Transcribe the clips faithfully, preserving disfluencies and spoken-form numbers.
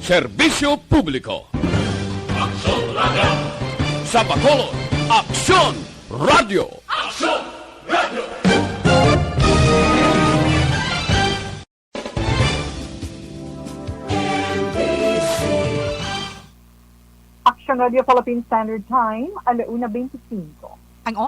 Serbisyo publiko. Aksyon Radio. Sa Bacolod, Aksyon Radio. Aksyon Radio. Action Radio Philippine Standard Time, ala una bente singko. Ang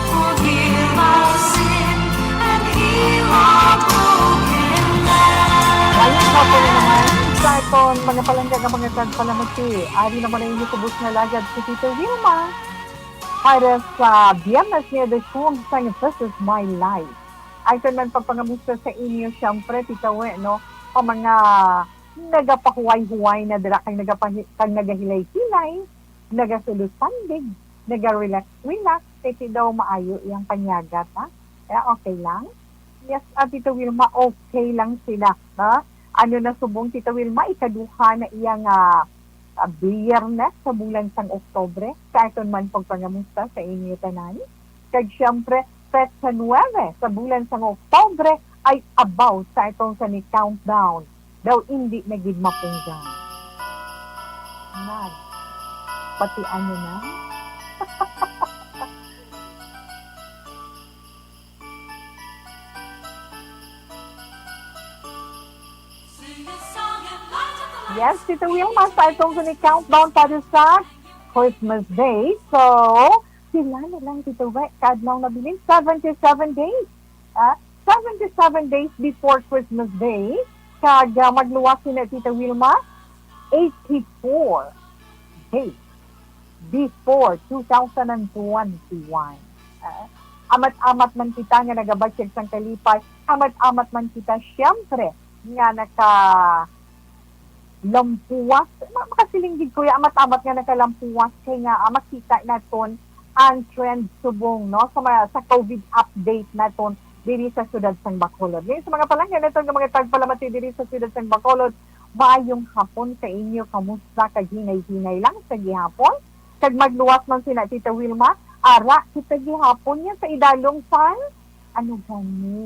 Forgive our sin and heal our broken land. Maayong hapon na naman sa aton mga palangga nga mga tagpalamati. Ari naman ang inyo kubos nga lagad, si Tita Wilma, para sa Biyernes nga edisyon sang This Is My Life. Aton man pagpangamusta sa inyo, siyempre, Tita We, no? Ang mga nagapahuway-huway na dira kag nagapahi-, kag nagahilay-hilay, nagasulosandig, naga-relax-relax, kay ti daw maayo iyang panyagat, ha? Kaya okay lang? Yes, ah, Tita Wilma, okay lang sila, ha? Ano na subong, Tita Wilma, ikaduha na iya nga, ah, Biyernes sa bulan sang Oktobre. Sa aton man pagpangamusta sa inyo tanan. Kag siyempre, petsa nuebe sa bulan sang Oktobre ay abaw sa atong sa ni countdown. Daw indi na gid mapunggan. Nag, pati ano na? Yes, Tita Wilma, sa atong ni countdown para sa Christmas Day. So, pila na lang, Tita We, kadlaw na bili? Seventy-seven days. Ah, seventy-seven days before Christmas Day. Kag, ah, magluwas sina Tita Wilma, eighty-four days before two thousand and twenty-one. Ah, amat-amat man kita nga nagabatyag sang kalipay, amat-amat man kita, siyempre, nga naka lampuwas. Ma-, makasiling gid ko ya, amat-amat nga nakalampuwas kay nga, ah, makita naton ang trend subong, no, sa mga, sa COVID update naton diri sa siyudad sang Bacolod. Ngayon, sa mga palangga naton nga mga tagpalamati diri sa siyudad sang Bacolod, maayong hapon sa inyo. Kamusta kag hinay-hinay lang sa gihapon? Kag magluwas man sina Tita Wilma, ara kita gihapon niya sa idalom sang, ano gani?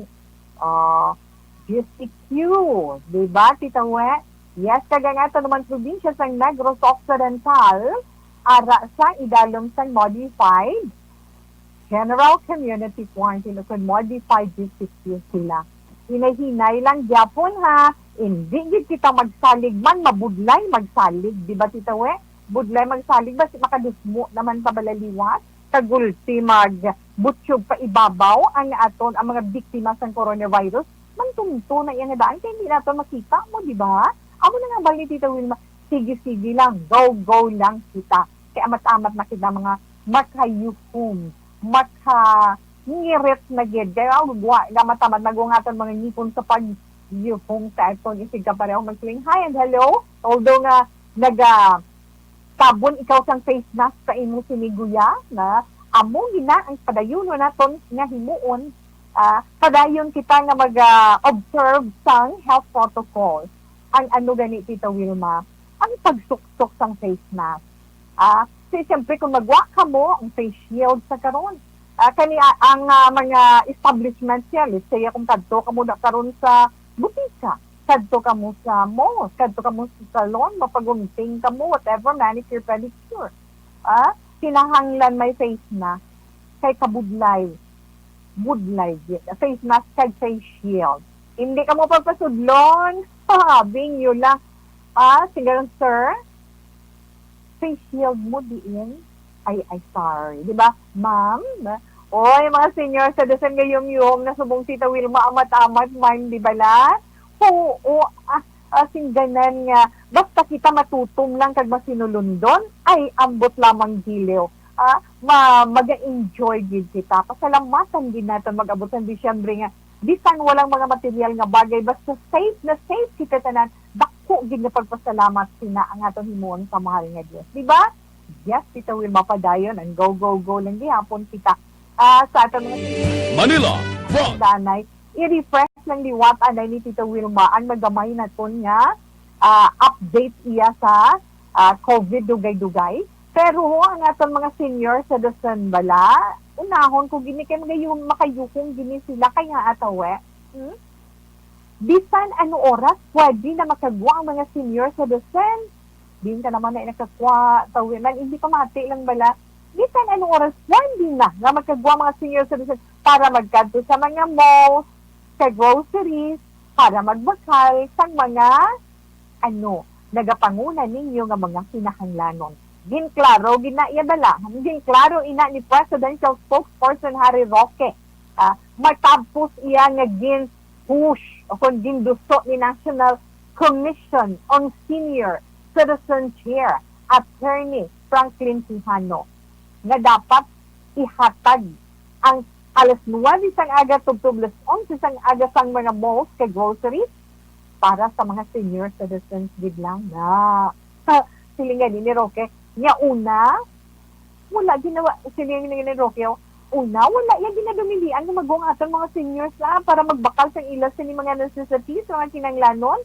Ah, G C Q, di ba, Tita We? Yes, kag ang aton naman probinsya sang Negros Occidental, ara sa idalom sang modified General Community Quarantine o kon modified G C Q sila. Hinay-hinay lang gyapon, ha. Hindi gid kita magsalig man, mabudlay magsalig, di ba, Tita We? Budlay magsalig, basi makadusmo naman pabalaliwat. Kag gulti magbutyog pa ibabaw ang aton, ang mga biktima sang coronavirus. Mantunto na iya nga daan kay hindi naton makita mo, di ba? Amo na nga bali, Tita Wilma, sige-sige lang, go-go lang kita. Kay amat-amat na kita mga makayuhom, makangirit na gid. Kay, ah, gwa, amat-amat, nagungatan mga ngipon sa pagyuhom sa aton isig kapareho magsiling hi and hello. Although nga naga kabon ikaw sang face mask sa imo siniguya, na amo gina ang padayunon naton nga himuon, ah, padayon kita nga mag, ah, observe sang health protocol. Ang ano gani, Tita Wilma, ang pagsuksok sang face mask. Ah, si, siyempre, kung magwa ka mo, ang face shield sa karon. Ah, kani, ah, ang, ah, mga establishment siya, let's say, kung kadto ka mo na karon sa butika, kadto ka mo sa mall, kadto ka mo sa salon, mapagunting ka mo, whatever, manicure, pedicure. Ah, kinahanglan may face mask. kay kabudlay. Budlay gyud. Face mask kag face shield. Hindi ka mo pagpasudlon. Ha, bingyo lang. Ah, sige lang, sir. Face shield mo diin. Ay, ay, sorry. Di ba, ma'am? Oy, mga senior citizen, gayom-yom na subong si Tita Wilma, amat-amat man, di bala? Oo, ah, ah, singganan nga, basta kita matutom lang kag masinulundon, ay, ambot lamang giliw. Ah, ma maga-enjoy gid kita. Pasalamatan gid naton mag-abot sang Disyembre nga bisan walang mga material nga bagay, basta safe na safe kita tanan, dako gid nga pagpasalamat sina ang aton himuon sa mahal nga Dios. Di ba? Yes, Tita Wilma, padayon, ang go, go, go lang gihapon kita. Ah, sa aton mga Manila, Bro. Danay, i-refresh lang liwat anay ni Tita Wilma ang magamay naton nga, ah, update iya sa, ah, COVID dugay-dugay. Pero ang aton mga senior citizen bala, unahon ko gini kay magayon, makayukong gini sila kay nga ataw eh. Hmm? Bisan ano oras, pwede na makagwa ang mga senior citizen. Din ka naman na nakakwa, tawi man, hindi pa mati lang bala. Bisan ano oras, pwede na nga makagwa ang mga senior citizen para magkadto sa mga malls, sa groceries, para magbakal sa mga, ano, nagapanguna ninyo nga mga kinahanglanon. Ginklaro gid na iya bala. Ginklaro ina ni Presidential Spokesperson Harry Roque. Ah, matapos iya nga gin-push o kon ginduso ni National Commission on Senior Citizen Chair Attorney Franklin Quijano nga dapat ihatag ang alas nuwebe sang aga tubtob alas onse sang aga sang mga malls kag groceries para sa mga senior citizens gid lang na. Siling gani ni Roque, nya una, wala ginawa, siling ni, ni Roque, oh, una, wala ya ginadumilian nga magwa ang aton mga seniors na para magbakal sang ila sini mga necessities, mga kinahanglanon.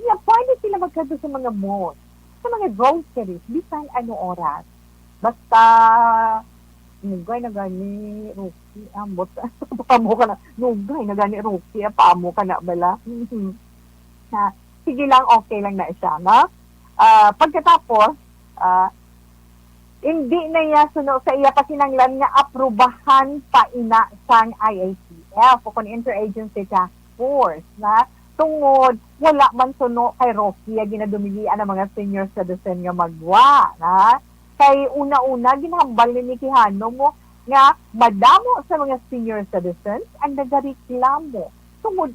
Nya pwede sila magkadto sa mga malls, sa mga groceries, bisan ano oras. Basta, nugay na gani, Roque, ambot. Paamo ka na, nugay na gani, Roque, ah, paamo ka na bala. Mhm. Ha, sige lang, okay lang na siya, no? Ah, pagkatapos, ah, hindi na iya suno sa iya pa kinahanglan nga aprubahan pa ina sang I A T F o kon Interagency Task Force, na tungod wala man suno kay Roque ang ginadumilian ang mga senior citizen nga magwa, na kay una-una ginhambal ni Nikki Hano mo nga madamo sa mga senior citizens ang nagareklamo tungod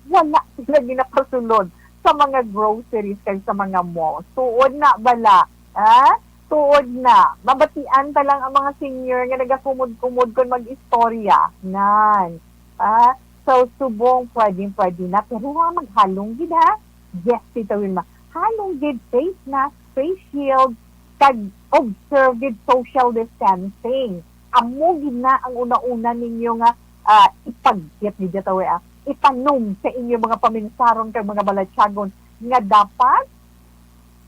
wala sila ginapasulod sa mga groceries kag sa mga malls. Tuod na bala, ha? Tuod na. Mabatian ta lang ang mga senior nga nagakumod-kumod kon mag-istorya. Nan. Ha? So, subong, pwedeng-pwede na. Pero ha, maghalong gid, ha? Yes, Tita Wilma. Halong gid, face mask, face shield, kag observe gid social distancing. Amo gid na ang una-una ninyo nga, ah, ipagyat gid tawi, ah, itanom sa inyo mga paminsaron kag mga balatyagon nga dapat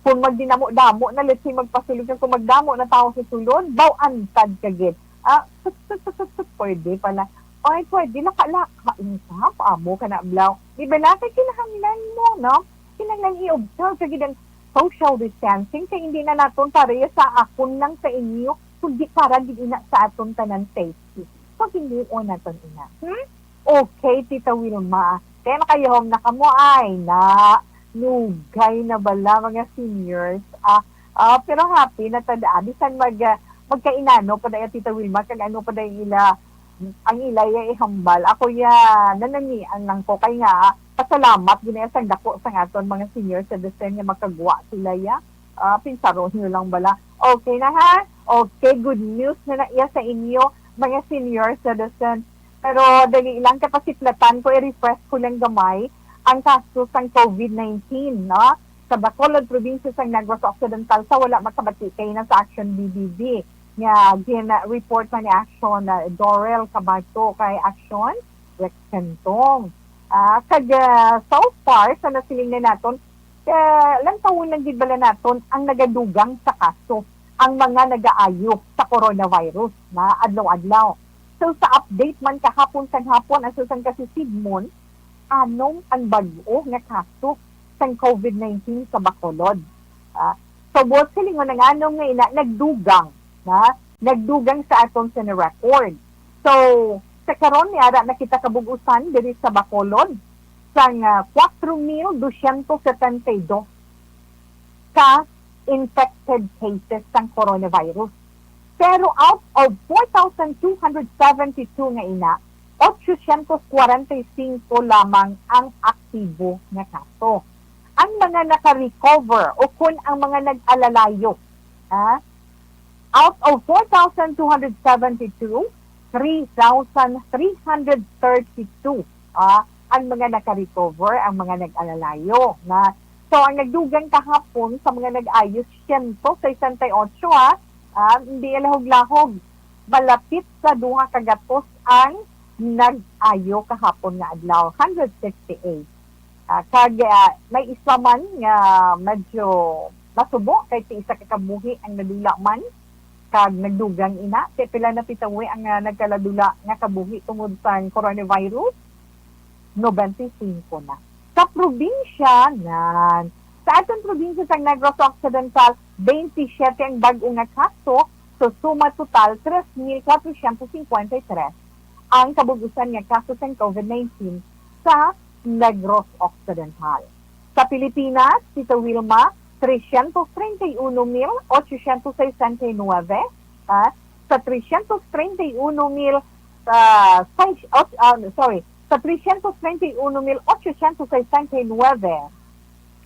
kung magdinamo-damo na, let's say, magpasulod ka, kung magdamo na tawo sa sulod, baw antad ka gid. Ah, tut, tut, tut, tut, tut, pwede pala. Ay, pwede, laka-laka, unsa, paamo ka na, blaw. Di ba na, kay kinahanglan mo, no? Kinahanglan i-observe ka gid ang social distancing, kay hindi na naton pareha sa akon lang sa inyo, kundi para gid ina sa aton tanan safety. So, himuon naton ina. Hmm? Okay, Tita Wilma. Kaya makayahom na kamo, ay, na, nugay na bala, mga seniors. Ah, ah, pero happy na tada. Bisan mag, ah, magkainano pa daya, Tita Wilma, kag ano pa daya ila, ang ila ya ihambal. Ako ya, nanangian lang ko. Kay nga, pasalamat gid na sang dako sang aton mga senior citizen nga makagwa sila ya. Ah, pinsaron nyo lang bala. Okay na ha? Okay, good news na na iya sa inyo, mga senior citizen. Pero dali lang, kapasiplatan ko, i-refresh ko lang gamay ang kaso sang COVID nineteen, no? Sa Bacolod, probinsya sang Negros Occidental, sa wala makabati kay na sa Action B B B. Nga gin-report man ni Action, ah, Dorel Cabato kay Action Rex Cantong. Ah, kag, ah, so far, sa nasiling na naton, ah, lantawon lang gid bala naton ang nagadugang sa kaso, ang mga nagaayo sa coronavirus na adlaw-adlaw. So, sa update man kahapon kag hapon, aso sang kasisigmon, anom ang bag-o nga kaso sang COVID nineteen sa Bacolod. Ah, so, buot silingon, ang anom nga ina nagdugang, na nagdugang sa aton sa record. So, sa karon, niara na kita kabug-usan diri sa Bacolod sang, ah, four thousand two hundred seventy-two ka infected cases sang coronavirus. Pero out of four thousand two hundred seventy-two nga ina, eight hundred forty-five lamang ang aktibo nga kaso. Ang mga naka-recover o kun ang mga nag-alalayo, ah, out of four thousand two hundred seventy-two, three thousand three hundred thirty-two, ah, ang mga naka-recover, ang mga nag-alalayo na. So, ang nagdugang kahapon sa mga nag-ayo, siyento sesenta y ocho, ha? Ah, hindi lahog-lahog. Malapit sa duha ka gatos ang nag-ayo kahapon nga adlaw, hundred sixty-eight. Ah, kag, ah, may isa man nga medyo masubo kay ti isa ka kabuhi ang nadula man kag nagdugang ina. Kay pila na ti tawo ang, ah, nagkaladula nga kabuhi tungod sang coronavirus? Nobenta y singko na. Sa probinsya, nan, sa aton probinsya sang Negros Occidental, twenty-seven ang bag-o nga kaso, so suma total, tres mil kwatro siyento singkwenta y tres ang kabug-usan nga kaso sang COVID nineteen sa Negros Occidental. Sa Pilipinas, Tita Wilma, trescientos treinta y uno mil ochocientos sesenta y nueve, ah, sa trescientos treinta y uno mil, ah, seis, och-, ah, sorry, sa trescientos treinta y uno mil ochocientos sesenta y nueve,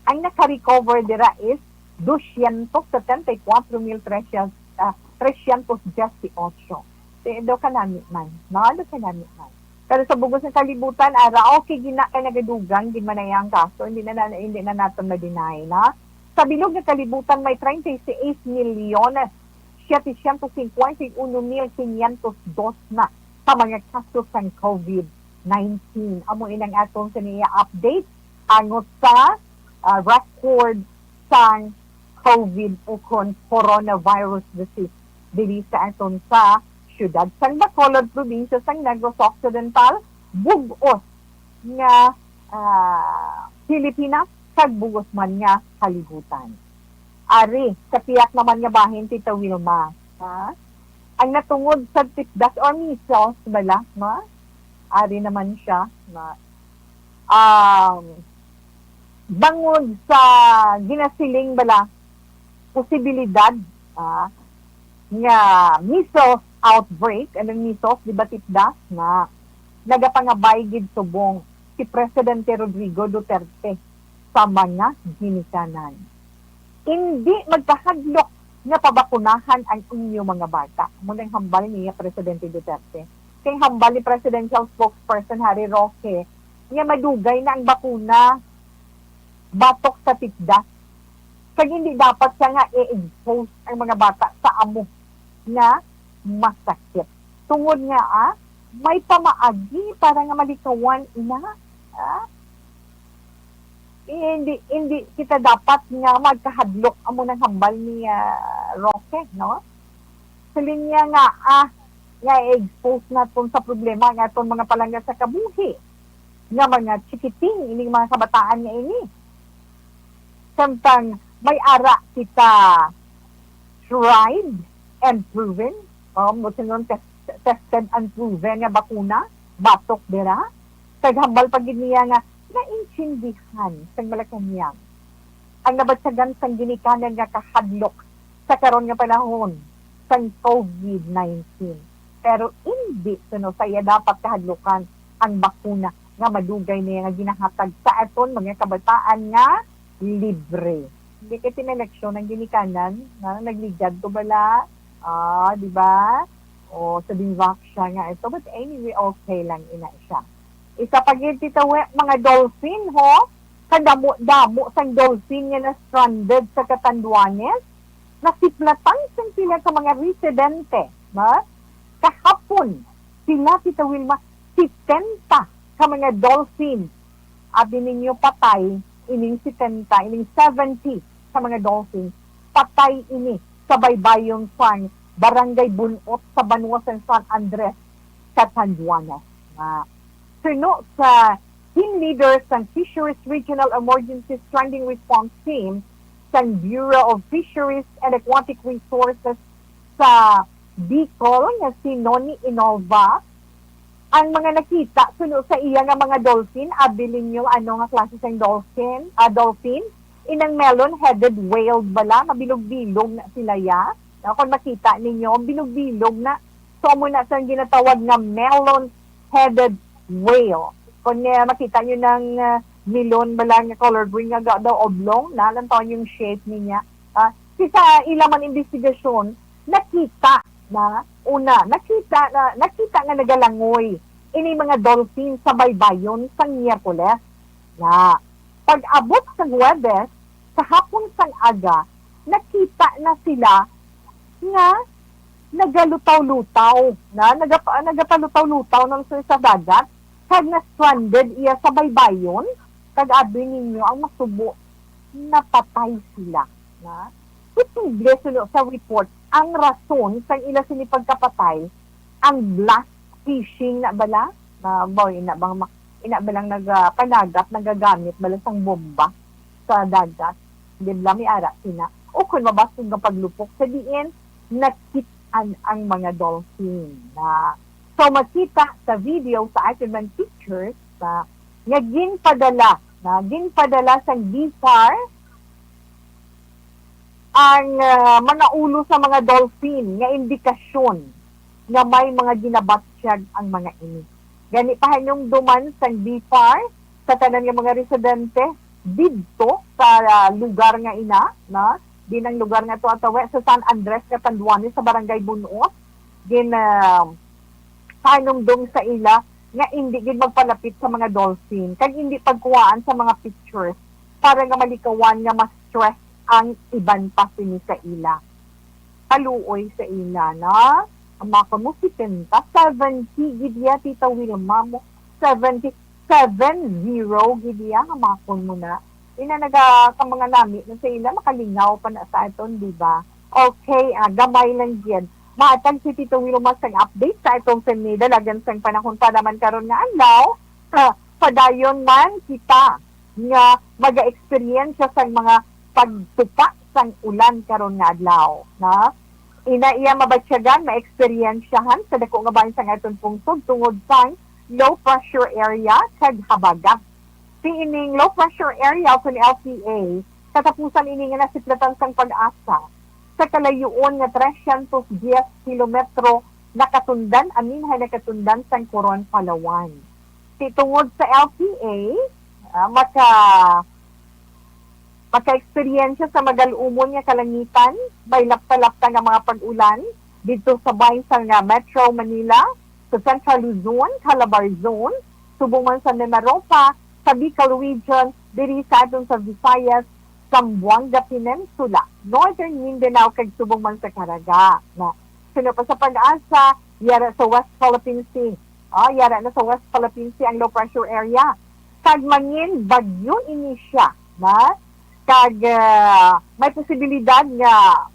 ang naka-recover dira is doscientos setenta y cuatro mil trescientos, ah, trescientos dieciocho. Di, do kanami man, no? Do kanami man. Pero sa bug-os nga kalibutan, ara, okay gina kay nagadugang gid man na ang kaso, hindi na, na, hindi na naton ma-deny, no? Sa bilog nga kalibutan, may treinta y seis milyones setecientos cincuenta y uno mil quinientos dos na ka mga kaso sang COVID nineteen. Amo inang aton sa niya update angot sa, ah, record sang COVID o kon coronavirus disease diri sa aton sa siyudad sang Bacolod, probinsya sang Negros Occidental, bug-os nga, ah, Pilipinas kag bug-os man nga kalibutan. Ari, sa pihak naman nga bahin, Tita Wilma, ha? Ang natungod sa tipdas or measles bala, no? Ari naman siya, no? Um, bangod sa ginasiling bala, posibilidad, ah, nga measles outbreak, anong measles, di ba, tipdas, na nagapangabay gid subong si Presidente Rodrigo Duterte sa mga ginikanan. Indi magkahadlok nga pabakunahan ang inyo mga bata. Amo nang hambal niya Presidente Duterte. Kay hambal ni Presidential Spokesperson Harry Roque nga madugay na ang bakuna batok sa tipdas. Kag hindi dapat siya nga i-expose ang mga bata sa amo nga masakit. Tungod nga, ah, may pamaagi para nga malikawan ina, ah, hindi, hindi kita dapat nga magkahadlok, amo nang hambal ni, ah, Roque, no? Siling niya nga, ah, nga i-expose naton sa problema nga aton mga palangga sa kabuhi, nga mga chikiting ining mga kabataan nga ini. Samtang may ara kita tried and proven, um, mo sinon tes-, tested and proven nga bakuna, batok dira. Kag hambal pa gid niya nga naintindihan sang Malacañang ang nabatyagan sang ginikanan nga kahadlok sa karon nga panahon sang COVID nineteen. Pero indi kuno sa iya dapat kahadlukan ang bakuna nga madugay niya nga ginahatag sa aton mga kabataan nga libre. Hindi kay tineleksyon ang ginikanan, na nagligad to bala, ah, di ba? O, sa Binvac siya nga ito. But anyway, okay lang ina siya. Isa pa gid, Tita We, mga dolphin, ho? Kadamo-damo sang dolphin nga na-stranded sa Catanduanes, nasiplatan sang pila ka mga residente, no? Kahapon, sila, Tita Wilma, setenta ka mga dolphin. Abi ninyo, patay ining setenta, ining seventy ka mga dolphin. Patay ini sa baybayon sang Barangay Bunot sa banwa sang San Andres, Catanduanes. Nga, suno sa team leader sang Fisheries Regional Emergency Stranding Response Team sang Bureau of Fisheries and Aquatic Resources sa Bicol nga si Noni Inolva, ang mga nakita suno sa iya nga mga dolphin, abi ninyo ano nga klase sang dolphin, ah, dolphin? Inang melon-headed whale bala, mabilog-bilog na sila ya. Na, kung makita ninyo, bilog-bilog na. So, amo na sang ginatawag nga melon-headed whale. Kung, eh, makita nyo ng, ah, melon bala nga color green nga ga-, daw oblong, na, lantaw yung shape niya. Ah, si sa ila man investigasyon, nakita na, una, nakita na, nakita nga nagalangoy ini mga dolphin sa baybayon sang Miyerkules. Na, pag-abot sa Huwebes, sa hapon sang aga, nakita na sila nga nagalutaw-lutaw, na, nagapa-, nagapalutaw-lutaw na sila sa dagat, kag na-stranded iya sa baybayon, kag abi ninyo ang masubo, napatay sila, na. Posible, suno sa report, ang rason sang ila sini pagkapatay, ang blast fishing na bala, na, boy, ina bang mak-, ina ba lang nagapanagat, nagagamit bala sang bomba sa dagat, di bala may ara sina, o kung mabasog nga paglupok sa diin nakit-an ang mga dolphin na. So, makita sa video, sa aton man pictures, na, nga ginpadala, na ginpadala sang BFAR ang, ah, mga ulo sa mga dolphin nga indikasyon nga may mga ginabatyag ang mga ini. Gani, pahinumduman sang BFAR sa tanan nga mga residente didto sa, ah, lugar nga ina, na, din ang lugar nga to atawa sa San Andres, Catanduanes, sa Barangay Bunos, gin, ah, pahinumdom sa ila nga indi gid magpalapit sa mga dolphin kag indi pagkuhaan sa mga pictures para nga malikawan nga ma-stress ang iban pa sini sa ila. Kaluoy sa ila, na? Ang mga mo, setenta, seventy gid ya, Tita Wilma mo. Seventy, seven zero gid ya, hamakon mo na. Ina naga ka mga nami na sa ila, makalingaw pa na sa aton, di ba? Okay, ah, gamay lang gid. Maatag si Tito Wilma sang update sa atong sinida, lagan sang panahon pa naman karon nga adlaw. Ah, padayon man kita nga maga-eksperyensya sang mga pagtupa sang ulan karon nga adlaw, na? Ina iya mabatyagan, maeksperiensyahan sa dako nga bahin sang aton pungsod tungod sang low pressure area kag habagat. Si ining low pressure area o kun L P A, katapusan ini nga nasiplatan sang Pag-asa sa kalayuon nga trescientos diez kilometro nakatundan, aminhay nakatundan sang Coron, Palawan. Si tungod sa L P A, ah, maka-, maka-eksperyensya sa magal-umon nga kalangitan, may lapta-lapta nga mga pag-ulan didto sa bahin sang, ah, Metro Manila, sa Central Luzon, Calabar Zone, subong man sa Mimaropa, sa Bicol Region, diri sa aton sa Visayas, Zamboanga Peninsula, Northern Mindanao, kag subong man sa Caraga, na. Suno pa sa Pag-asa, yara sa West Philippine Sea. Oh, yara na sa West Philippine Sea ang low pressure area. Kag mangin bagyo ini siya, na? Kag, ah, may posibilidad nga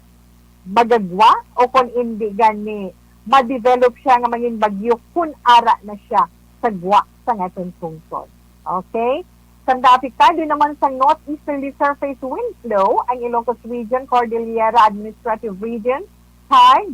magagwa o kon indi gani ma-develop siya nga mangin bagyo kun ara na siya sa gwa sang aton pungsod. Okay? Sang apektado naman sang northeasterly surface wind flow ang Ilocos Region, Cordillera Administrative Region, kag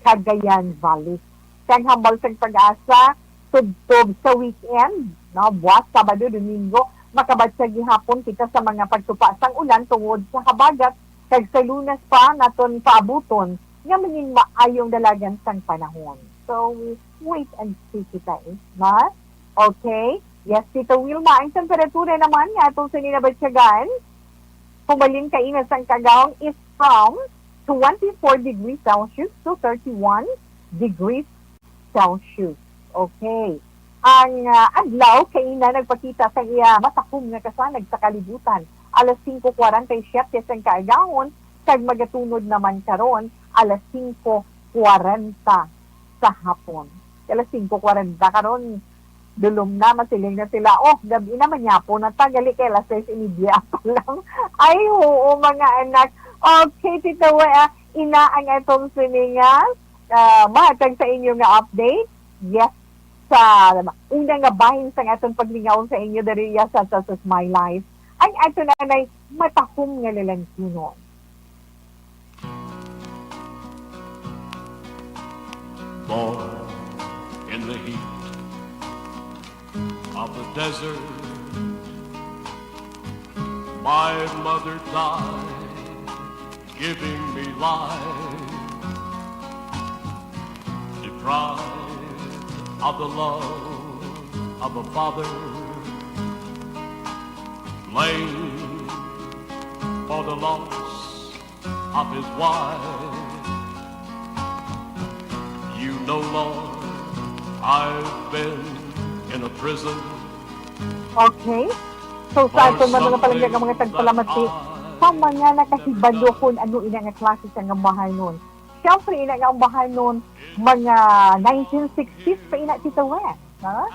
Cagayan Valley. Kag hambal sang Pag-asa, tubtob sa weekend, no, buwas Sabado, Domingo, makabatyag gihapon kita sa mga pagtupa sang ulan tungod sa habagat, kag sa Lunes pa naton paabuton nga mangin maayong dalagan sang panahon. So, wait and see kita, eh, na? Okay? Yes, Tito Wilma, ang temperatura naman nga atong sini nabatyagan, humalin kaina sang kaagahon is from twenty-four degrees Celsius to thirty-one degrees Celsius. Okay. Ang, ah, adlaw kaina nagpakita sang iya matakom nga kasanag sa kalibutan alas singko kwarenta y siyete sang kaagahon, kag magatunod naman karon alas singko kwarenta sa hapon. Alas singko kwarenta karon, dulom na, masiling na sila, "Oh, gab-i na, manyapon na ta, gali kay alas sais y media pa lang." Ay, oo, mga anak. Okay, Tita Wea, ina ang atong sini nga, ah, mahatag sa inyo nga update. Yes, sa una nga bahin sang aton paglingaw sa inyo diri ya sa Sa Sus My Life. Ang aton anay matahom nga lalangkunon. Born in the heat of the desert, my mother died, giving me life. Deprived of the love of a father, blamed for the loss of his wife. You know, Lord, I've been in a prison. Okay? So, sa aton man mga palangga nga mga tagpalamati, sa mga nakahibalo kung ano ina nga klase sang ambahanon. Siyempre, ina nga ambahanon, mga nineteen sixties pa ina, Tito Wes, ha?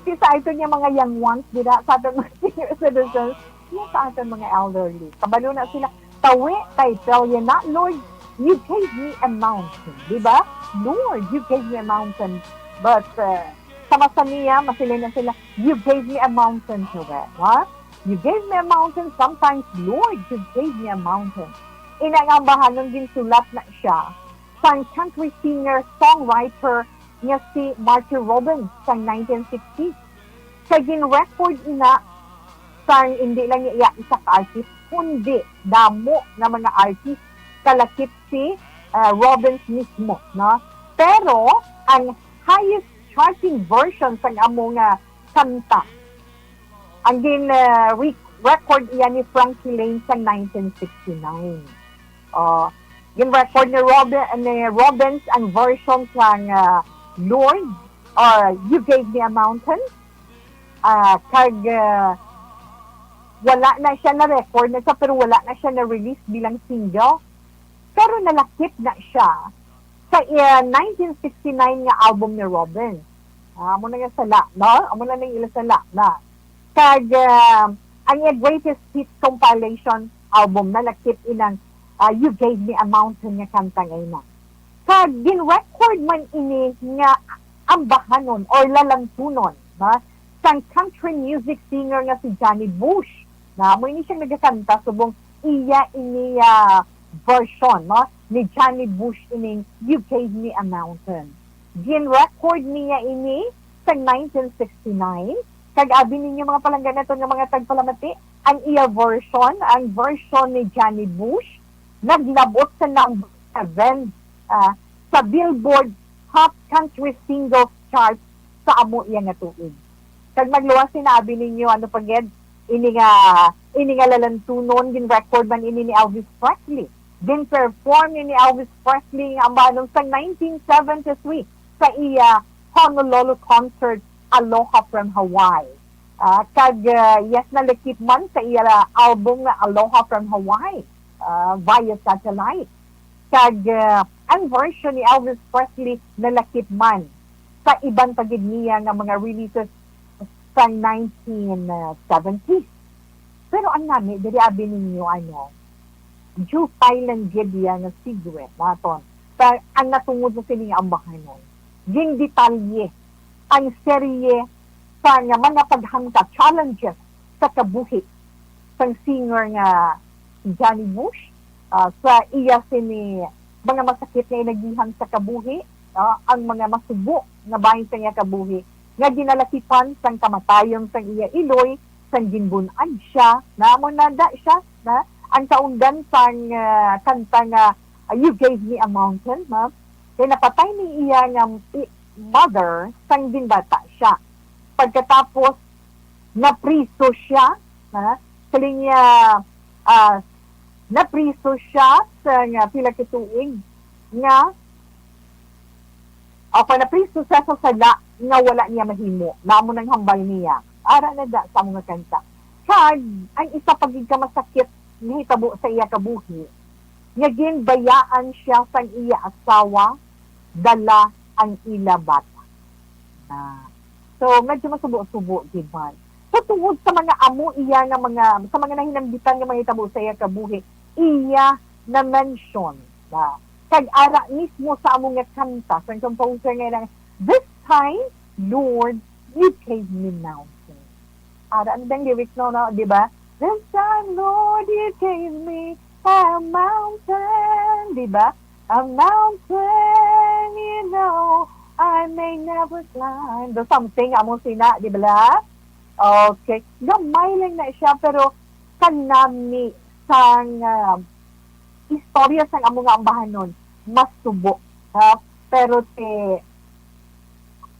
Si sa aton nga mga young ones, dira, sa aton mga senior citizens, iya sa aton mga elderly. Kabalo na sila, tawi, kay tell you not, Lord, you gave me a mountain. Di ba? Lord, you gave me a mountain. But, uh, sa masa niya, masilin na sila, you gave me a mountain to it. Ha? You gave me a mountain. Sometimes, Lord, you gave me a mountain. Ina nga ambahanon, ginsulat na siya sang country singer-songwriter nga si Marty Robbins sang nineteen sixty. Kay gin-record ina sang hindi lang niya isa ka artist, kundi damo nga mga artist, kalakip si, ah, Robbins mismo, no? Pero ang highest charting version sang amo nga kanta, ang gin, ah, re-, record iya ni Frankie Laine sa nineteen sixty-nine. Oh, gin-record ni Robin, ni Robbins ang version sang, ah, Lord, or You Gave Me a Mountain. Ah, kag, ah, wala na siya na-record na siya, pero wala na siya na-release bilang single. Pero nalakip na siya sa, ah, nineteen sixty-nine nga album ni Robbins. Ah, amo na nga sala, no? Amo na ning ila sala na. Kag, ah, ang iya greatest hits compilation album, nalakip inang, ah, You Gave Me a Mountain nga kanta nga ina. Kag gin-record man ini nga ambahanon or lalantunon, no, sang country music singer nga si Johnny Bush. Na amo ini siya nagakanta subong iya ini, ah, version, no, ni Johnny Bush ining You Gave Me a Mountain. Gin-record niya ini sa nineteen sixty-nine. Kag abi ninyo, mga palangga naton nga mga tagpalamati, ang iya version, ang version ni Johnny Bush, naglabot sa number seven, ah, sa Billboard Hot Country Singles Chart sa amo iya nga tuig. Kag magluwas, sinabi ninyo, ano pa gid, ini nga, ini nga lalantunon, gin-record man ini ni Elvis Presley. Gin-perform ni Elvis Presley nga ambahanon sang nineteen seventy-three sa iya Honolulu concert, Aloha from Hawaii. Ah, kag, ah, yes, nalakip man sa iya album nga Aloha from Hawaii, ah, via satellite. Kag, ah, ang version ni Elvis Presley nalakip man sa iban pa gid niya nga mga releases sa nineteen seventies. Pero ang nami, diri abi ninyo, ano, due silent gid iya nga secret naton. Sa, ang natungod sa sini nga ambahanon, gin-detalye ang serye sa nga mga paghangka, challenges sa kabuhi sang singer nga si Johnny Bush, ah, sa iya sini mga masakit nga inagihang sa kabuhi, ah, ang mga masubo nga bahin sa iya kabuhi nga ginalakipan sang kamatayon sang iya iloy, sang ginbun-ag siya, na amo na da siya, na ang kaungdan sang, ah, kanta nga, ah, You Gave Me a Mountain, no? Kay napatay ni iya nga i-, mother sang ginbata siya. Pagkatapos, napriso siya, ha? Siling niya, ah, napriso siya sa nga pila ka tuig nga, o pa napriso siya sa sala nga wala niya mahimo. Namo nang hambal niya. Ara na da sa mga kanta. Kag, ang isa pa gid ka masakit nga hitabo sa iya kabuhi, nga ginbayaan siya sang iya asawa, dala ang ila bata. Na. So, medyo masubo-subo gid man. So, tungod sa mga amo iya nga mga, sa mga nahinambitan nga mga hitabo sa iya kabuhi, iya na-mention na. Kag ara mismo sa amo nga kanta, sa composer nga nang, "This time, Lord, you gave me mountain." Ara ang dang lyrics, no, no, di ba? "This time, Lord, you gave me a mountain." Di ba? "A mountain in No, I may never climb. Do something amo sina, di ba? Okay. Gamay lang na siya, pero kanami sang ah, istorya sang amo nga ambahanon, mas tubo. Ha? Pero ti,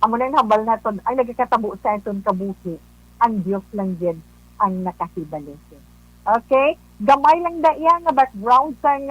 amo na ang hambal naton, ang nagakatabo sa aton kabuhi, ang Dios lang gid ang nakahibalo. Okay? Gamay lang da iya nga background sang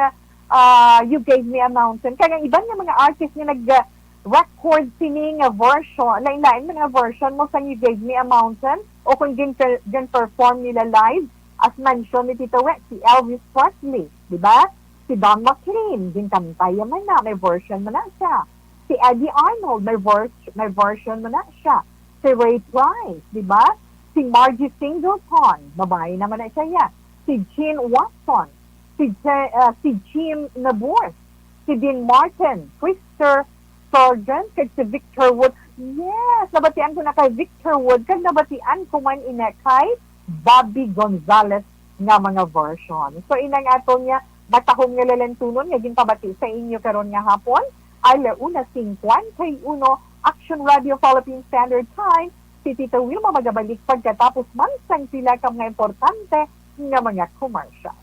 ah, You Gave Me a Mountain. Kaya ang iban nga mga artist nga nag-record sini nga version, lain-lain man nga version mo sang You Gave Me a Mountain, o kung gin-, gin-perform nila live, as mention ni Tito Wet, si Elvis Presley, di ba? Si Don McLean, ginkantay man na, may version man na siya. Si Eddy Arnold, may, ver-, may version man na siya. Si Ray Price, di ba? Si Margie Singleton, babae naman na siya, ya. Si Jean Watson, si, Je- ah, si Jim Nabour, si Dean Martin, Christopher Sargent, kag si Victor Wood. Yes, nabatian ko na kay Victor Wood, kag nabatian ko man ina kay Bobby Gonzalez nga mga version. So, inang aton nga matahom nga lalantunon nga ginpabati sa inyo karon nga hapon, ala una cincuenta y uno, Action Radio Philippine Standard Time, si Tita Wilma magabalik pagkatapos man sang pila ka mga importante nga mga commercial.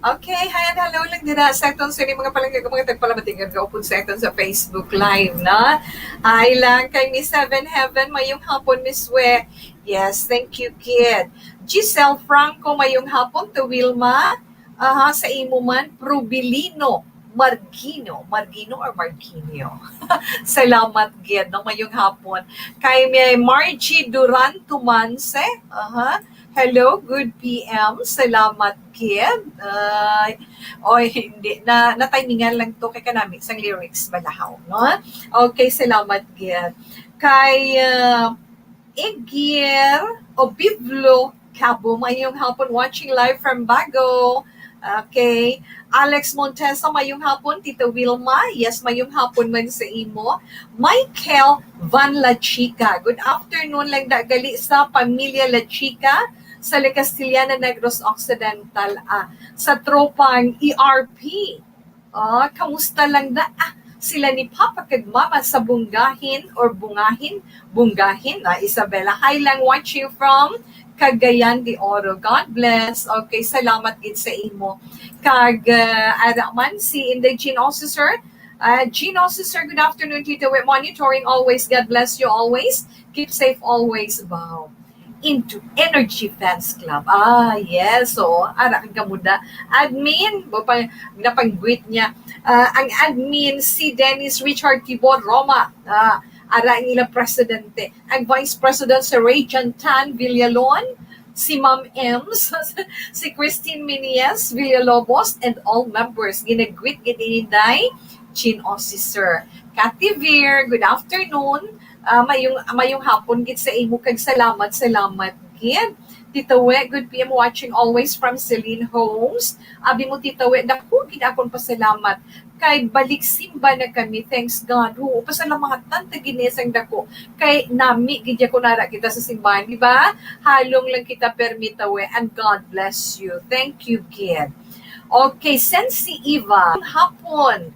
Okay, hi and hello lang dira sa aton sa mga palangga, mga tagpalamating nga upod sa aton sa Facebook Live, no? Ay lang kay Miss Seven Heaven, mayong hapon, Miss We. Yes, thank you, kid. Giselle Franco, mayong hapon to Wilma. Aha, sa imo man, Prubilino, Margino, Margino or Marginio? Salamat gid, no, mayong hapon. Kay may Margie Duran Tumanse, aha, hello, good P M. Salamat gid. Ay, oy, hindi. Na, na-timingan lang to kay kanami sang lyrics balahaw, no? Okay, salamat gid. Kay, uh, Igir Obivlo Cabo, mayong hapon, watching live from Bago. Okay. Alex Montesa, mayong hapon. Tita Wilma, yes, mayong hapon man sa imo. Michael Van La Chica, good afternoon lang da gali sa pamilya La Chica sa La Castellana, Negros Occidental, ah, sa tropang E R P. Ah, kamusta lang da? Ah, sila ni Papa kag Mama sa Bunggahin or Bungahin? Bunggahin, ah, Isabela. Hi lang, watching from Cagayan de Oro. God bless. Okay, salamat gid sa imo. Kag, ah, ara man si Inday Jean Officer. Ah, Jean Officer, good afternoon, Tito. We're monitoring always. God bless you always. Keep safe always. Wow. Into Energy Fans Club. Ah, yes. So, ara ang kamuda. Admin, bo pa, napang-greet niya. Ah, ang admin, si Dennis Richard Tibor Roma. Ah, ara ang ilang presidente. Ang vice president, si Ray Jantan Villalon, si Ma'am Ems, si Christine Minies Villalobos, and all members. Ginag-greet gid ini day, Chin Officer. Cathy Veer, good afternoon. Ah, mayong, mayong hapon gid sa imo kag salamat, salamat gid. Tita We, good P M watching always from Celine Homes. Abi mo, Tita We, dako gid akong pasalamat kay balik simba na kami. Thanks God. Oo, pasalamatan ta gid ni sang dako. Kay nami gid ako nara kita sa simbahan, di ba? Halong lang kita, permi, Tita We. And God bless you. Thank you gid. Okay, Sensi Eva, hapon.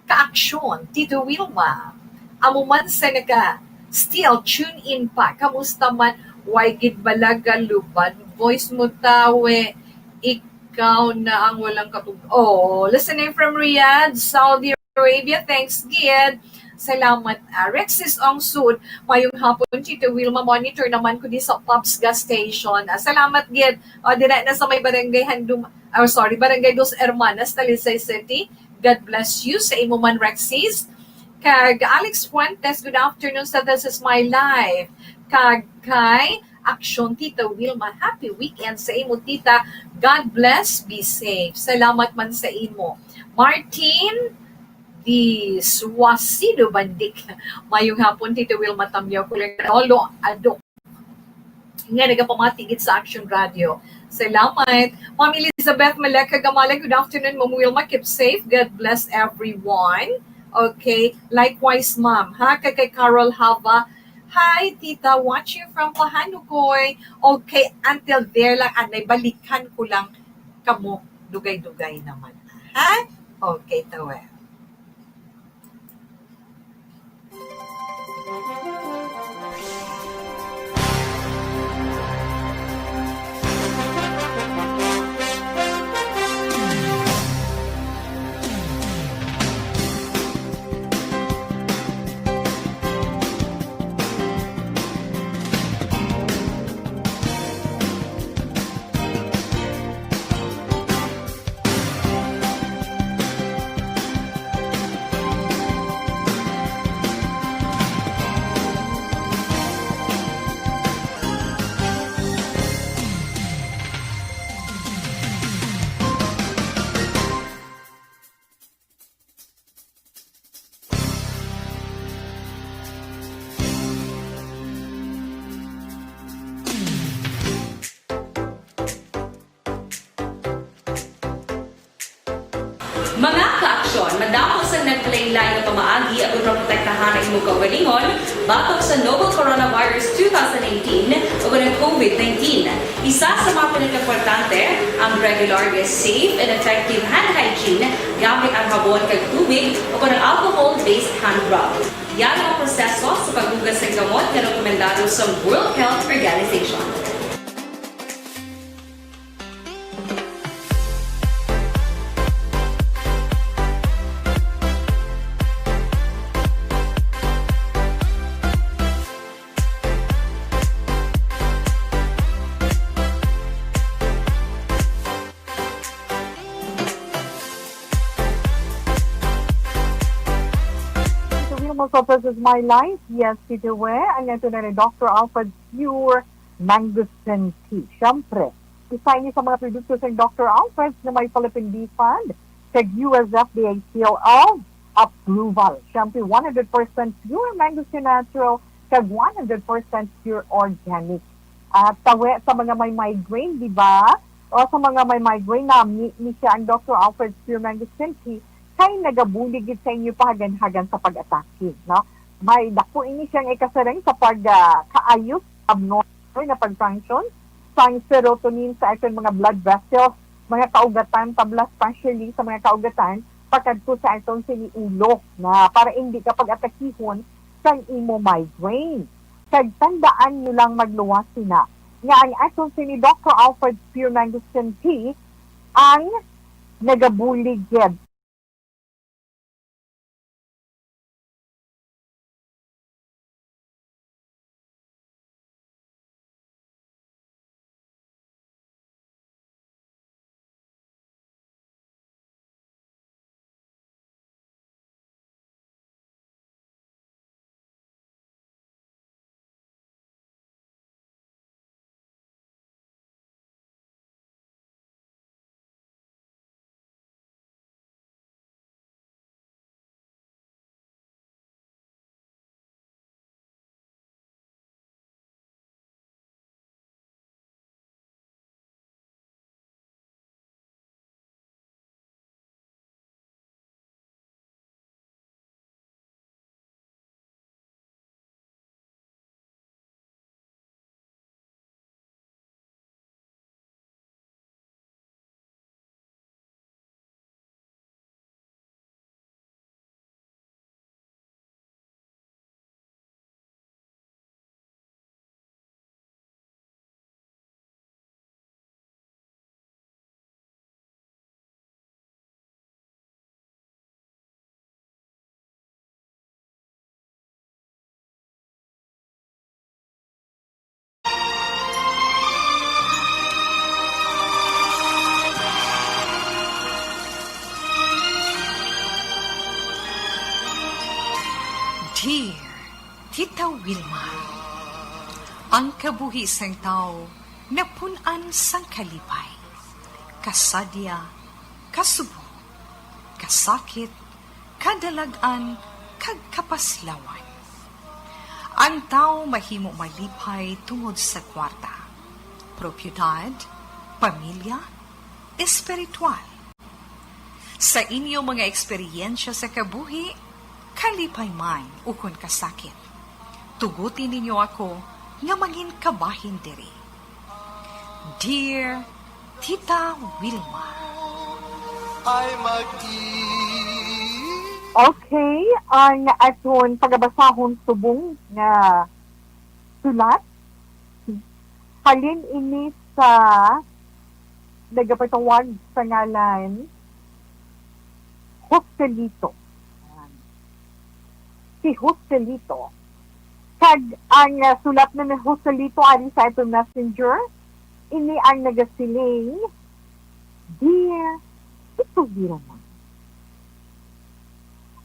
Kaaksyon, Tito Wilma. Amo man sa naka still tune in pa. Kamusta man? Way gid bala galuban voice mo, Tita We. Ikaw na ang walang katug-, oh, listening from Riyadh, Saudi Arabia. Thanks gid. Salamat, ah, Rexis Ongsud. Mayong hapon, Tito Wilma. Monitor naman ko di sa Pops Gas Station. Ah, salamat gid. Ah, dira na sa may barangay Handum-, oh, sorry, Barangay Dos Hermanas, Talisay City. God bless you sa imo man, Rexis. Kag Alex Fuentes, good afternoon sa This Is My Life. Kag kay Aksyon, Tita Wilma, happy weekend sa imo, tita. God bless, be safe. Salamat man sa imo. Martin Di Suasido Bandik. Mayong hapon, Tita Wilma, tamyaw ko lang. Lolo Adok. Nga nagapamati gid sa Action Radio. Salamat. Ma'am Elizabeth Maleka Gamala, good afternoon, Ma'am Wilma. Keep safe. God bless everyone. Okay, likewise, ma'am. Ha, kay, kay Carol Hava. Hi, tita, watching from Pahanugoy. Okay, until there lang, anay, balikan ko lang kamo, dugay-dugay naman. Ha? Okay, tawe. Mga ka-aksyon, madamo sang naglain-lain nga pamaagi aron maprotektahan ang imong kaugalingon batok sa novel coronavirus two thousand nineteen o ang COVID nineteen. Isa sa mga pinakaimportante ang regular nga safe and effective hand hygiene gamit ang habon kag tubig o ang alcohol-based hand rub. Yari ang proseso sa paghugas sang kamot nga rekomendado sa World Health Organization. Ito, Wilma Lopez is my life. Yes, Tito We. Ang ito na ni Doctor Alfred Pure Mangosteen Tea. Siyempre, isa ini sa mga produkto sa Doctor Alfred na may Philippine B Fund kag U S F D A seal of approval. Siyempre, one hundred percent pure mangosteen natural kag one hundred percent pure organic. At tawe sa mga may migraine, di ba? O sa mga may migraine, nami ni siya ang Doctor Alfred Spearman Vicente kay nagabulig gid sa inyo pahaganhagan sa pag-atake, no? May dako ini siyang ikasiring sa pag, ah, kaayos, abnormal na pag-function sang serotonin sa aton mga blood vessels, mga kaugatan, tabla especially sa mga kaugatan, pakadto sa aton sini ulo na para hindi ka pag-atakihon sang imo migraine. Kag tandaan nyo lang, magluwas sina, nga ang aton sini Doctor Alfred Spearman Vicente ang nagabulig gid. Dear Tita Wilma, ang kabuhi sang tawo napun-an sang kalipay, kasadya, kasubo, kasakit, kadalag-an, kag kapaslawan. Ang tawo mahimo malipay tungod sa kwarta, propiedad, pamilya, espiritual. Sa inyo mga eksperyensya sa kabuhi, Kalipay man ukon kasakit, tuguti ninyo ako nga mangin kabahin diri. Dear Tita Wilma. Ay mag-i- Okay, ang aton pagabasahon subong nga sulat. Halin ini sa nagapatawag sa ngalan Joselito. Si Joselito. Kag ang, ah, sulat na ni Joselito ari sa aton messenger, ini ang nagasiling, "Dear Tito Vilma,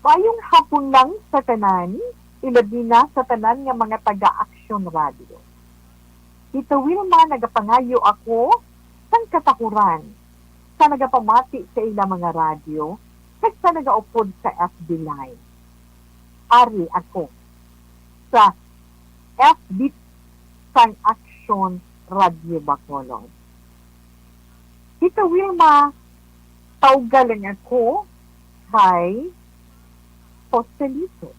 maayong hapon lang sa tanan, ilabi na sa tanan nga mga taga-Aksyon Radio. Tito Wilma, nagapangayo ako sang katakuran sa nagapamati sa ila mga radyo kag sa nagaupod sa F B Live. Ari ako sa F B sang Aksyon Radio Bacolod. Tito Wilma, tawga lang ako kay Joselito.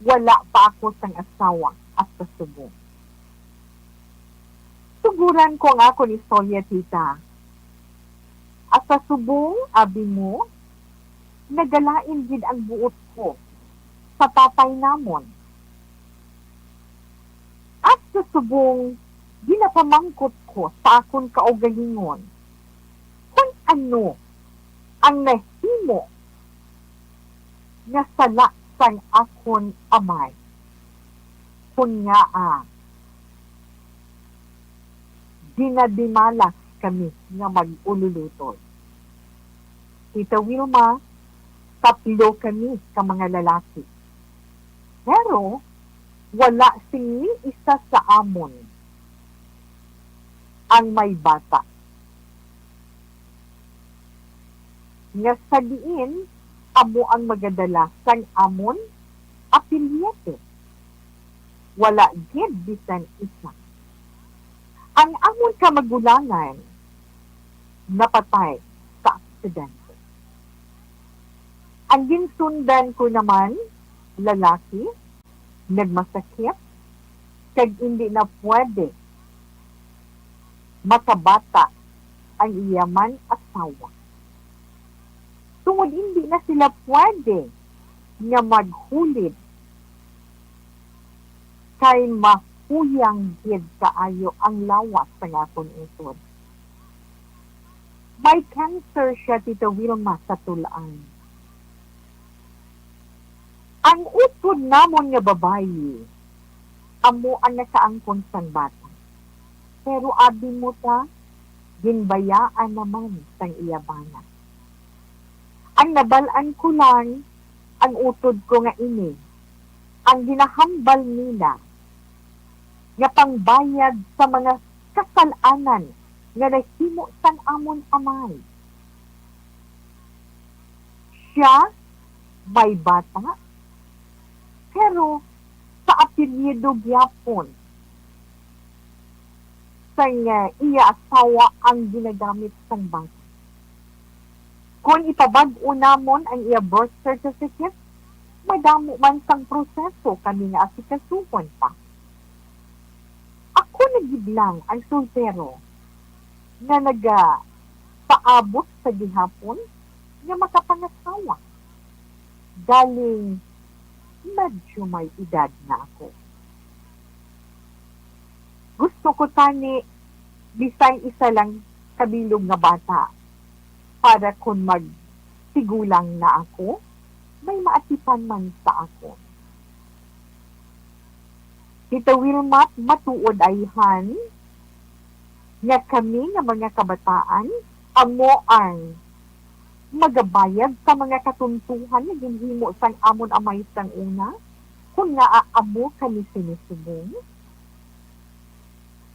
Wala pa ako sang asawa hasta subong." Tuguran ko ang akon istorya, tita. Hasta subong, abi mo, nagalain gid ang buot ko sa tatay namon. Hasta subong, ginapamangkot ko sa akon kaugalingon kon ano ang nahimo nga sala sang akon amay. Kon ngaa, ginadimalas kami nga mag-ululutod. Tita Wilma, tatlo kami ka mga lalaki. Pero wala sing ni isa sa amon ang may bata, nga sa diin amo ang magadala sang amon apelyido. Wala gid bisan isa. Ang amon kamagulangan napatay sa aksidente. Ang ginsundan ko naman, lalaki, nagmasakit, kag indi na pwede makabata ang iya man asawa. Tungod indi na sila pwede nga maghulid kay mahuyang gid kaayo ang lawas sang akon utod. May cancer siya, Tita Wilma, sa tul-an. Ang utod namon nga babayi amo ang nakaangkon sang bata. Pero abi mo ta, ginbayaan naman sang iya bana. Ang nabal-an ko lang, ang utod ko nga ini ang ginahambal nila nga pangbayad sa mga kasal-anan nga nahimo sang amon amay. Siya may bata, pero sa apelyido gyapon sang, ah, iya asawa ang ginagamit sang bata. Kon ipabag-o namon ang iya birth certificate, madamo man sang proseso kami nga asikasuhon pa. Ako na gid lang ang soltero nga nagapaabot sa gihapon nga makapangasawa. Galing medyo may edad na ako. Gusto ko tani bisan isa lang kabilog nga bata para kon magtigulang na ako, may maatipan man sa akon. Tita Wilma, matuod ayhan nga kami nga mga kabataan amo ang magabayad sa mga katuntuhan nga ginhimo sang amon amay sang una, kon ngaa amo kami sini subong?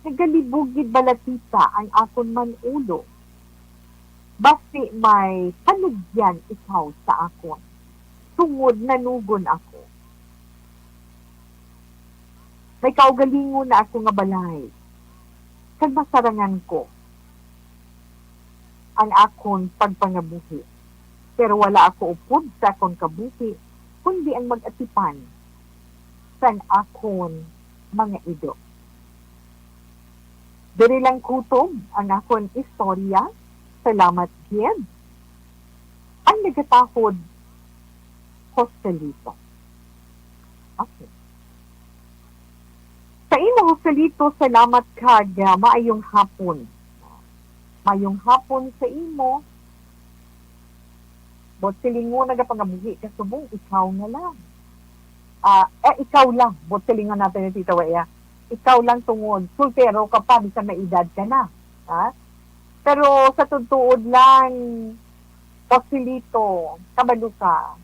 Nagalibog gid bala, tita, ang akon man ulo. Basi may panugyan ikaw sa akon, tungod nanugon ako. May kaugalingon na ako nga balay, kag masarangan ko ang akon pagpangabuhi. Pero wala ako upod sa akon kabuhi, kundi ang mag-atipan sang akon mga ido. Diri lang kutob ang akon istorya. Salamat gid. Ang nagatahod, Joselito. Okay. Sa imo, Joselito, salamat kag, ah, maayong hapon. Maayong hapon sa imo. Buot silingon, nagapangabuhi ka subong ikaw na lang. Ah, eh, ikaw lang. Buot silingon naton ni Tita Wea. Ikaw lang tungod. Soltero ka pa, bisan may edad ka na. Ha? Pero sa tuod-tuod lang, Joselito, kabalo ka.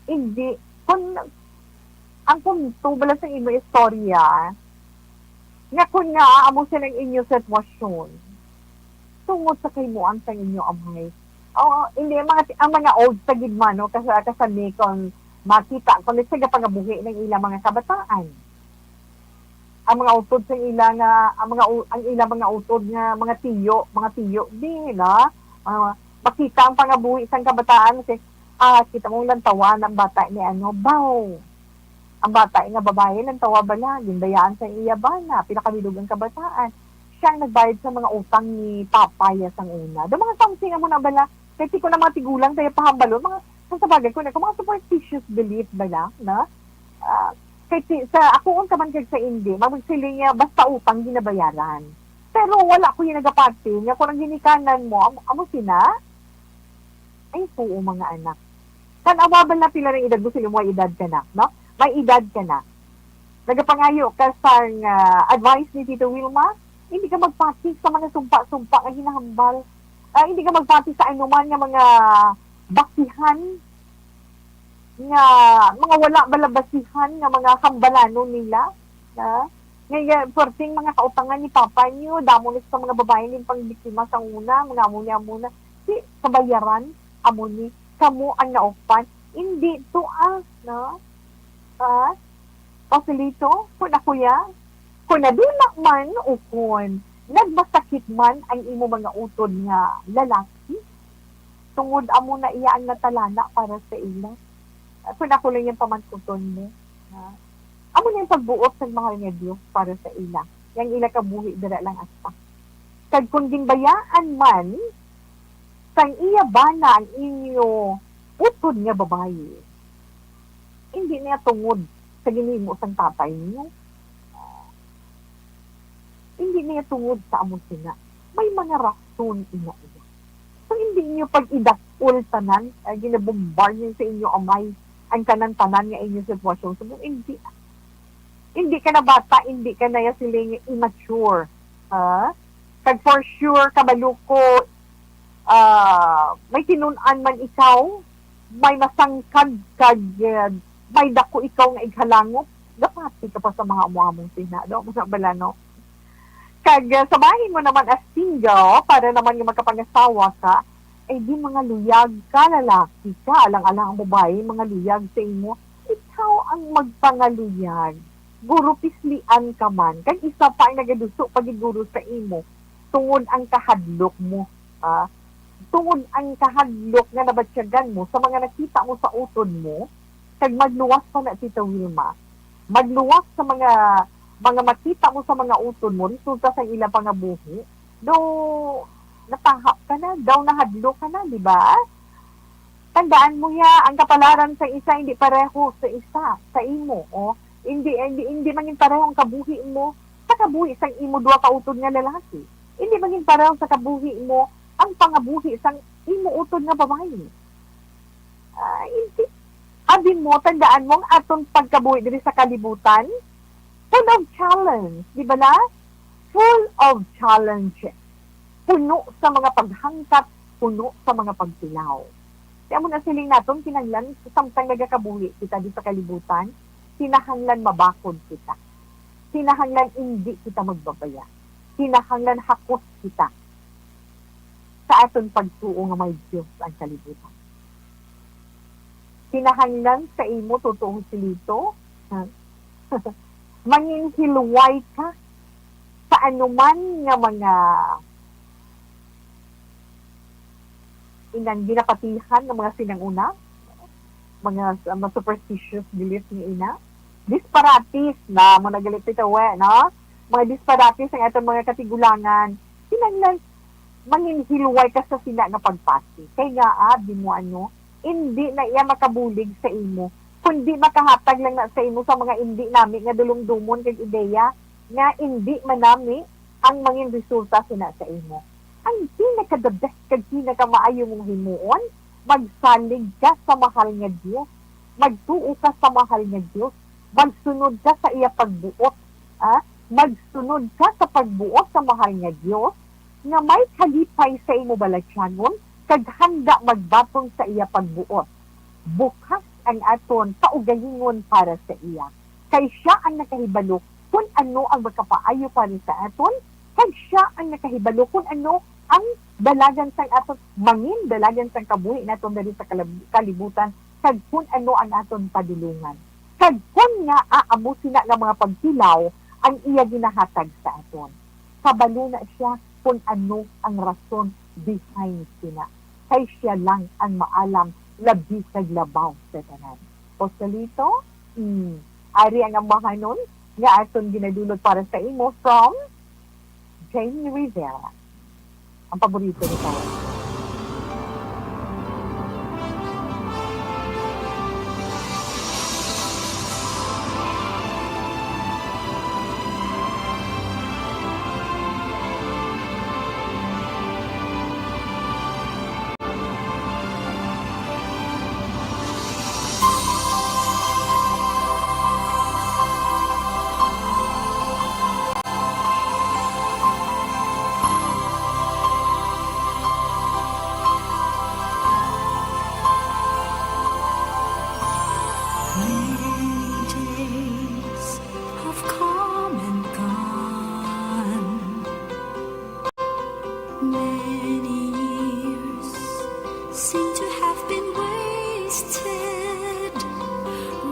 Hindi. Kung ang punto bala sa imo istorya, nga kun nga amo sila ang inyo sitwasyon, tungod sa kahimoan sang inyo amay. Oo, hindi, ang mga, ang mga old sa gid man, no, kasi, kasi ni kung makita, kung sa pangabuhi ng ilang mga kabataan. Ang mga utod sa ila nga, ang mga u-, ang ila mga utod nga mga tiyo, mga tiyo, di, no? Ah, makita ang pangabuhi sang kabataan, kasi, ah, kita mo lang tawa ng bata ni ano, baw. Ang bata nga babae, lang tawa bala, ginbayaan sa iya bana, pinakabilog ang kabataan. Siya ang nagbayad sa mga utang ni Papa ya sang una. Do mga something amo na bala, kay ti ko na mga tigulang kaya pahambalon, mga, sa sabagay ko na, kung mga superstitious belief bala, na? Ah, kay ti, sa ako ka man kag sa hindi, magsiling niya, basta utang ginabayaran. Pero wala ko yung nagapati, nga kung ang ginikanan mo, amo, amo sina? Ay, oo, mga anak. Tan-awa bala pila ng edad mo, sila mo edad ka na, no? May edad ka na. Nagapangayo ka sang, ah, advice ni Tito Wilma, hindi ka magpati sa mga sumpa-sumpa nga ginahambal. Ah, hindi ka magpati sa anuman nga mga basihan, nga mga wala bala basihan nga mga hambalanon nila, ha? Nga, nga, perting mga kautangan ni papa niyo, damo na sa mga babae ni pangbiktima sa una, mga amo ni, amo na. Si kabayaran, amo ni, kamo ang naukpan. Hindi to, ah, no? Ha? Joselito, kun ako ya, kun nadula man o kun nagmasakit man ang imo mga utod nga lalaki, tungod amo na iya ang natalana para sa ila. Kun ako lang yung pamangkuton mo, ha? Amo na yung pagbuot sa mahal nga Dios para sa ila, yang ila kabuhi dira lang asta. Kag kung ginbayaan man sang iya bana ang inyo utod nga babayi, hindi niya tungod sa ginhimo sang tatay niyo. Hindi niya tungod sa amo sina. May mga rason ina iya. So, hindi niyo pag-idak-ol tanan, ah, ginabombar niyo sa inyo amay ang tanan-tanan nga inyo sitwasyon. So, hindi, hindi ka na bata, hindi ka na ya siling immature. Ha? Kag for sure, kabalo ko, ah, may tinun-an man ikaw, may masangkag kag, eh, may dako ikaw nga ighalangop, gapati ka pa sa mga amo-among sina, no? Mga bala, no? Kag, eh, sa bahin mo naman as single, para naman nga makapangasawa ka, ay di mga luyag ka, lalaki ka, alang-alang ang babayi, mga luyag sa imo, ikaw ang magpangaluyag. Guro, pislian ka man, kag isa pa ang nagaduso pa gid guro sa imo, tungod ang kahadlok mo, ha? Tungod ang kahadlok nga nabatyagan mo sa mga nakita mo sa utod mo, kag magluwas pa na, Tita Wilma. Magluwas sa mga, mga makita mo sa mga utod mo, resulta sa ila pangabuhi. Do, natahap ka na, daw nahadlok ka na, di ba? Tandaan mo ya, ang kapalaran sa isa hindi pareho sa isa, sa imo, o. Hindi, hindi, hindi mangin pareho ang kabuhi mo sa kabuhi sang imo duha ka utod nga lalaki. Hindi mangin pareho sa kabuhi mo ang pangabuhi sang imo utod nga babayi. Ah, hindi. Abi mo, tandaan mo ang aton pagkabuhi diri sa kalibutan, full of challenge, di ba na? Full of challenges. Puno sa mga paghangkat, puno sa mga pagtilaw. Kaya mo na siling naton, kinahanglan, samtang nagakabuhi kita di sa kalibutan, kinahanglan mabakod kita. Kinahanglan hindi kita magbabaya. Kinahanglan hakos kita sa aton pagtuo nga may Dios ang kalibutan. Kinahanglan sa imo, Totong Silito, ha? Manginhilway ka sa anuman nga mga inang ginapatihan nga mga sinang-una, mga, mga superstitious belief ni ina. Disparates na mo nagalit ito, we, no? Mga disparates ang atong mga katigulangan. Kinahanglan manginhilway ka sa sina nga pagpati. Kay nga, ah, di mo ano, hindi na iya makabulig sa imo, kundi makahatag lang na sa imo sa mga hindi nami nga dulumdomon kag ideya nga hindi man nami ang mangin resulta sina sa imo. Ang pinaka-the best kag pinakamaayo mong himuon, magsalig ka sa mahal nga Dios. Magtuo ka sa mahal nga Dios. Magsunod ka sa iya pagbuot. Ah, magsunod ka sa pagbuot sa mahal nga Dios nga may kalipay sa imo balatyagon kag handa magbaton sa iya pagbuot. Bukas ang aton kaugalingon para sa iya, kay siya ang nakahibalo kon ano ang makapaayo para sa aton, kag siya ang nakahibalo kon ano ang dalagan sang aton, mangin dalagan sang kabuhi naton diri sa kalab-, kalibutan, kag kon ano ang aton padulongan. Kag kon ngaa amo sina nga mga pagtilaw ang iya ginahatag sa aton. Kabalo na sia kon ano ang rason behind sina, kay sia lang ang maalam labi kag labaw sa tanan. Joselito, mm, ari ang ambahanon nga aton ginadulot para sa imo from Jamie Rivera, ang paborito ni Paolo. Many days have come and gone. Many years seem to have been wasted.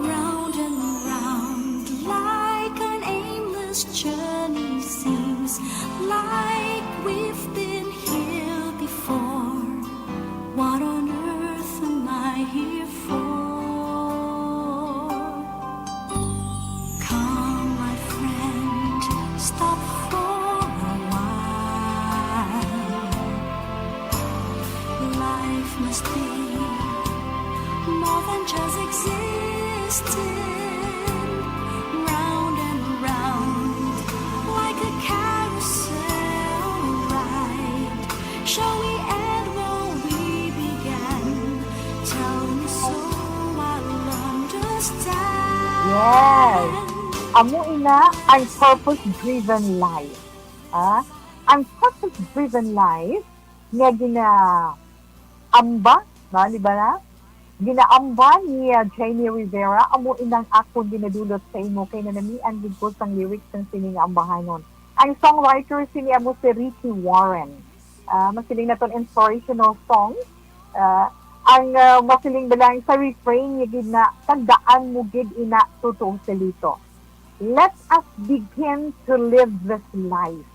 Round and round, like an aimless journey, seems like we've been here before. What on earth am I here for? Come, my friend, stop for a while. Life must be more than just existing. Round and round, like a carousel ride. Shall we end where we began? Tell me so I'll understand. Yes. Amo ina ang purpose-driven life. Ah, ang purpose-driven life nga ginaamba, no, di ba na? Ginaamba ni, ah, Jamie Rivera, amo inang akon ginadulot sa imo kay nanamian gid ko sang lyrics sang sini nga ambahanon. Ang songwriter sini amo si Ricky Warren. Ah, masiling naton inspirational song. Ah, ang, ah, masiling ba lang sa refrain niya gid na, "Tandaan mo gid ina, totoo sa lito." Let us begin to live this life.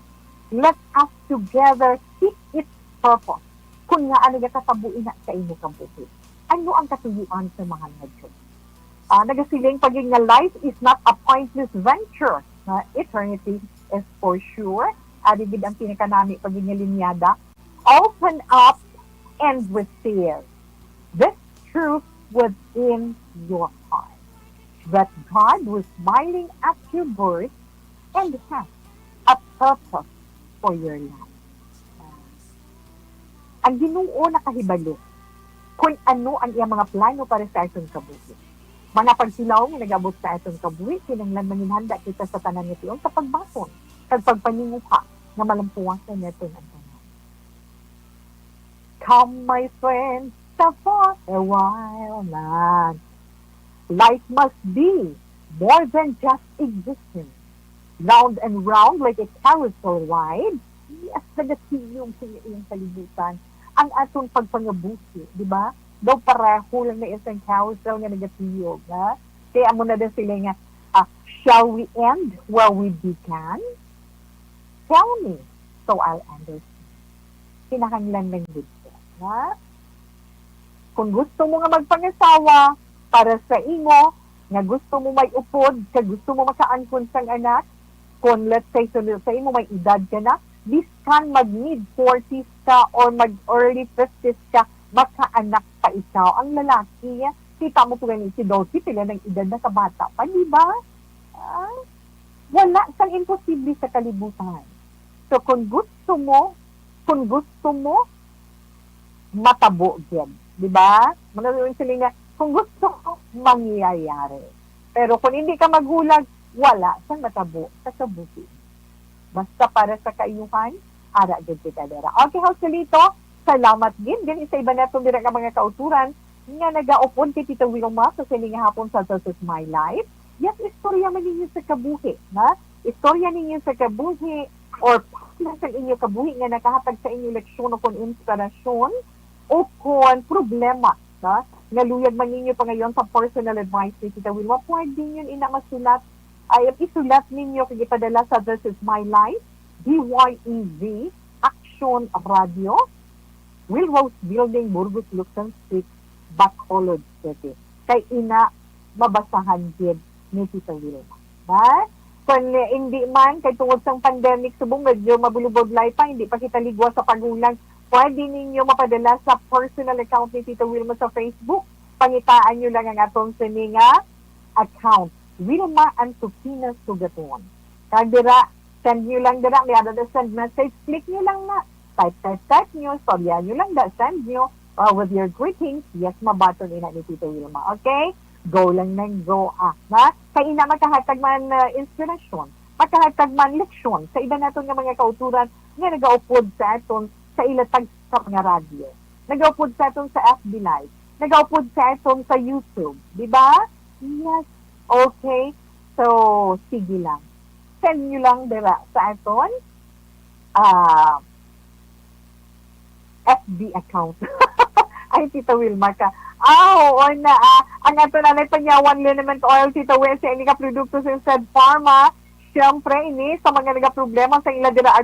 Let us together seek its purpose. Kung nga ano nagakatabo ina sa imo kabuhi, ano ang katuyuan sa mahal nga Dios? Ah, nagasiling pa gid nga life is not a pointless venture. Na eternity is for sure. Ari gid ang pinakanami pa gid nga linyada. Open up and receive this truth within your heart, that God was smiling at your birth and has a purpose for your life. Ang Ginoo nakahibalo kon ano ang iya mga plano para sa aton kabuhi. Mga pagtilaw nga nag-abot sa aton kabuhi, kinahanglan manginhanda kita sa tanan nga tion sa pagbaton kag pagpaninguha nga malampuwasan naton ang tanan. Come, my friend, stop for a while, man. Life must be more than just existence. Round and round like a carousel ride. Yes, nagatiyog sa iyang kalibutan ang aton pagpangabuhi, di ba? Daw pareho lang na isang carousel nga nagatiyog, ha? Kaya amo na din sila nga, ah, "Shall we end where we began? Tell me, so I'll understand." Kinahanglan lang gid ko, ha? Kung gusto mo nga magpangasawa para sa imo, nga gusto mo may upod, kag gusto mo makaangkon sang anak, kung let's say, sa, sa imo may edad ka na, biskan mag mid forties ka or mag early fifties ka, makaanak pa ikaw. Ang lalaki, kita mo po gani si Dolphy, pila ng edad na kabata pa, di ba? Ah, wala sang imposible sa kalibutan. So, kung gusto mo, kung gusto mo, matabo gyud, di ba? Muna yung siling nga, kung gusto mo, mangyayari. Pero kung hindi ka maghulag, wala sang matabo sa kabuhi. Basta para sa kaayuhan, ara gyud kita dira. Okay, House Lito, salamat gid din sa iba naton dira nga mga kauturan nga nagaupod kay Tita Wilma sa sining nga hapon sa This Is My Life. Yes, istorya man ninyo sa kabuhi, ha? Istorya ninyo sa kabuhi or part lang sa inyo kabuhi nga nakahatag sa inyo leksyon o kon inspirasyon o kon problema, ha? Nga luyag man ninyo pangayon sa personal advice ni Tita Wilma, pwede ninyo ina masulat, ay, isulat ninyo kag ipadala sa This Is My Life, D Y E V, Action Radio, Will Rose Building, Burgos Luxon Street, Bacolod City. Kay ina, mabasahan gid ni Tita Wilma. Ba? Kung hindi man, kay tungod sang pandemic, subong medyo mabulubodlay pa, hindi pa kita ligwa sa paghulag, pwede ninyo mapadala sa personal account ni Tita Wilma sa Facebook. Pangitaan nyo lang ang atong sini nga account, Wilma Antupina Sugaton. Kag dira, send nyo lang dira, may ada na send message, click nyo lang na. Type, type, type nyo, storya nyo lang da, send nyo, uh, with your greetings. Yes, mabaton ina ni Tita Wilma. Okay? Go lang nang go, ah. Na? Kay ina makahatag man, uh, inspirasyon, makahatag man leksyon sa iba naton nga mga kauturan nga nagaupod sa aton sa ila tag sa mga radyo. Nagaupod sa aton sa F B Live. Nagaupod sa aton sa YouTube. Di ba? Yes. Okay. So, sige lang. Send nyo lang dira sa aton, ah, F B account. Ay, Tita Wilma ka. Ah, oo na, ah. Ang ato na nagpanyawan liniment oil, Tita Wil, sa ini nga produkto sa Insed Pharma. Siyempre, ini sa mga nagaproblema sa ila dira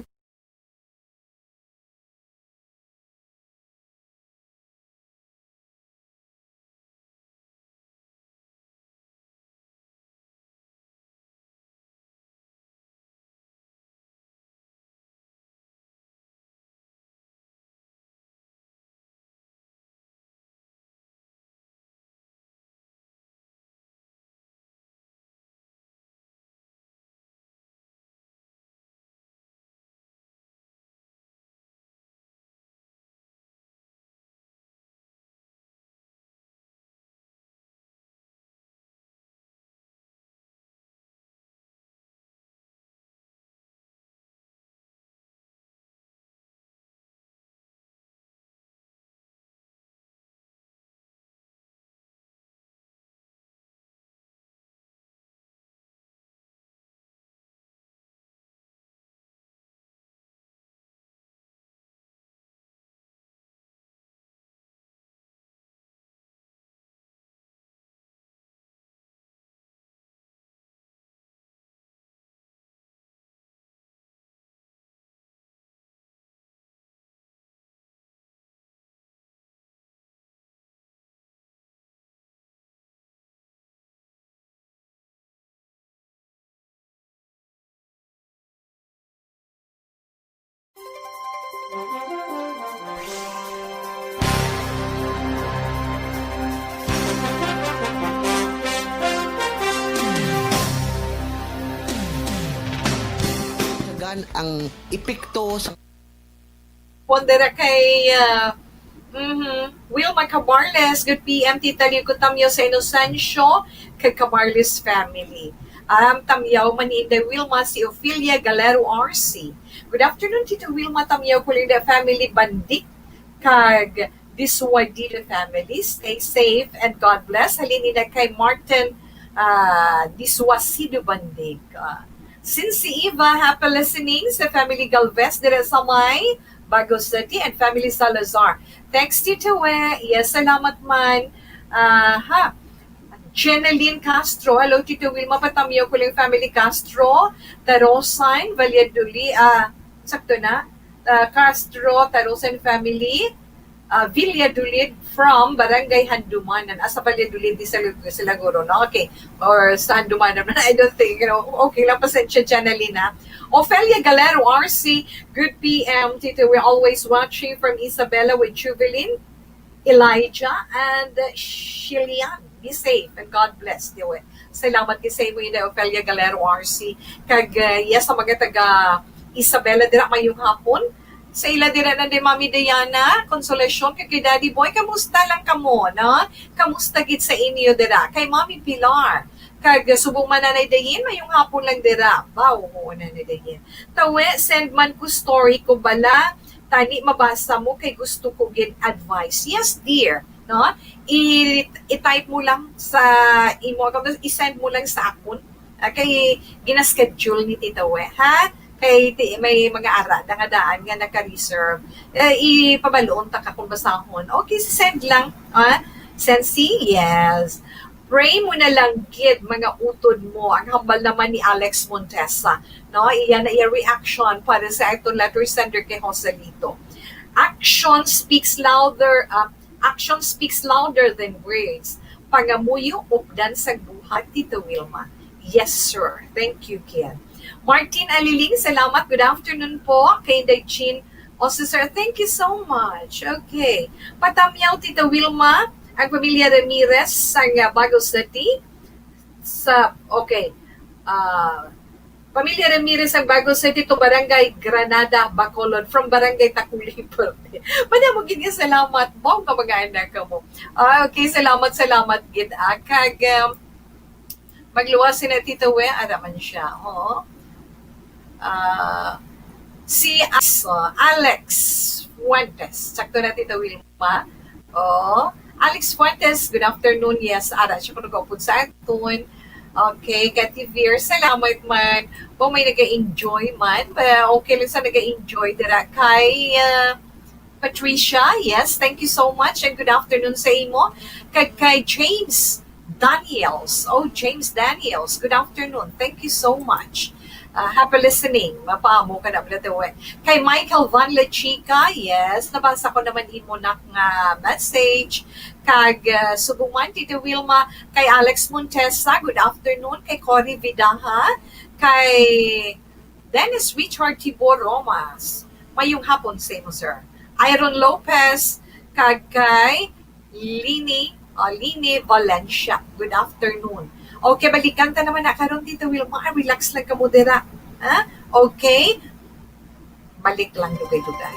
Tagan ang epekto sa Pondera kay, ah, mhm, Wilma Camarles, good P M, Tita Liw, Kutamyo sa Inocencio, kag Camarles family. Am, tamyaw man ni Inday Wilma si Ophelia Galero R C. Good afternoon, Tita Wilma, tamyaw ko Linda family, Bandik, kag Disuadile family. Stay safe and God bless. Halin nila kay Martin, ah, Disuasido Bandik. Ah, Since si Eva, happy listening sa family Galvez dira sa may Bago City and family Salazar. Thanks, Tito We. Yes, salamat man. Ah, ha. Jeneline Castro, hello, Tito Will. Mapatamyo ko lang family Castro, Tarosan, Valladolid, ah, sakto na? Ah, Castro, Tarosan family. uh, Valladolid from Barangay Handumanan. Ah, sa Valladolid, di sa Lag-, sa Laguro, no? Okay. Or sa Handumanan, I don't think, you know, okay lang, pasensya, Janalina. Ofelia Galero, R C, good P M, Tito. We're always watching from Isabela with Juvelin, Elijah, and uh, Shilian. Be safe and God bless, Tito. Salamat kay sa imo, Inday Ofelia Galero, R C. Kag, uh, yes, sa mga taga Isabela, dira, mayong hapon. Sa ila dira na di Mami Diana, Consolacion, kag kay Daddy Boy, kamusta lang kamo, no? Kamusta gid sa inyo dira? Kay Mami Pilar, kag subong man Nanay Dayin, mayong hapon lang dira. Baw, oo, Nanay Dayin. Tawe, send man ko story ko bala, tani mabasa mo kay gusto ko gid advice. Yes, dear, no? I, i-type mo lang sa imo, i-send mo lang sa akon. Ah, kay gina-schedule ni Tita We, ha? Kay ti-, may mga ara na nga daan nga naka-reserve. Eh, ipabalon ta ka kung basahon. Okay, send lang, ha? Sensi? Yes. Pray mo na lang gid, mga utod mo. Ang hambal naman ni Alex Montesa, no? Iya na iya reaction para sa aton letter sender kay Joselito. Action speaks louder, ah, action speaks louder than words. Pangamuyo updan sang buhat, Tita Wilma. Yes, sir. Thank you, kid. Martin Aliling, salamat. Good afternoon po. Kay Inday Jean, also, sir, thank you so much. Okay. Patamyaw, Tita Wilma, ang pamilya Ramirez sang, ah, Bago City. Sa, okay. Ah, pamilya Ramirez ang Bago City, to Barangay Granada, Bacolod, from Barangay Takuling, Purbe. Madamo gid nga salamat. Mao nga mga anak mo. Ah, okay, salamat, salamat gid, ah. Kag, um, magluwas si na Tito We, ara man siya. Oo. Ah, si As-, Alex Fuentes. Sakto na, Tito Wilma. Oh, Alex Fuentes, good afternoon. Yes, ara siya ko nag-upod sa aton. Okay, Kativir, salamat man. Kung may nag-enjoy man, ba, okay lang sa nag-enjoy dira kay, ah, Patricia. Yes, thank you so much and good afternoon sa imo. Kag kay James Daniels. Oh, James Daniels, good afternoon. Thank you so much. Ah, happy listening. Mapaamo ka na, Brother Wen. Kay Michael Van Lechica, yes, nabasa ko naman imo na nga message. Kag, ah, subong man, Tito Wilma, kay Alex Montesa, good afternoon. Kay Cory Vidaha, kay Dennis Richard Tibor Romas, mayong hapon sa imo, sir. Iron Lopez, kag kay Lini, ah, Lini Valencia, good afternoon. Okay, balikan ta naman na karon, Tito Wilma. Ah, relax lang kamo dira. Ha? Okay? Balik lang, dugay-dugay.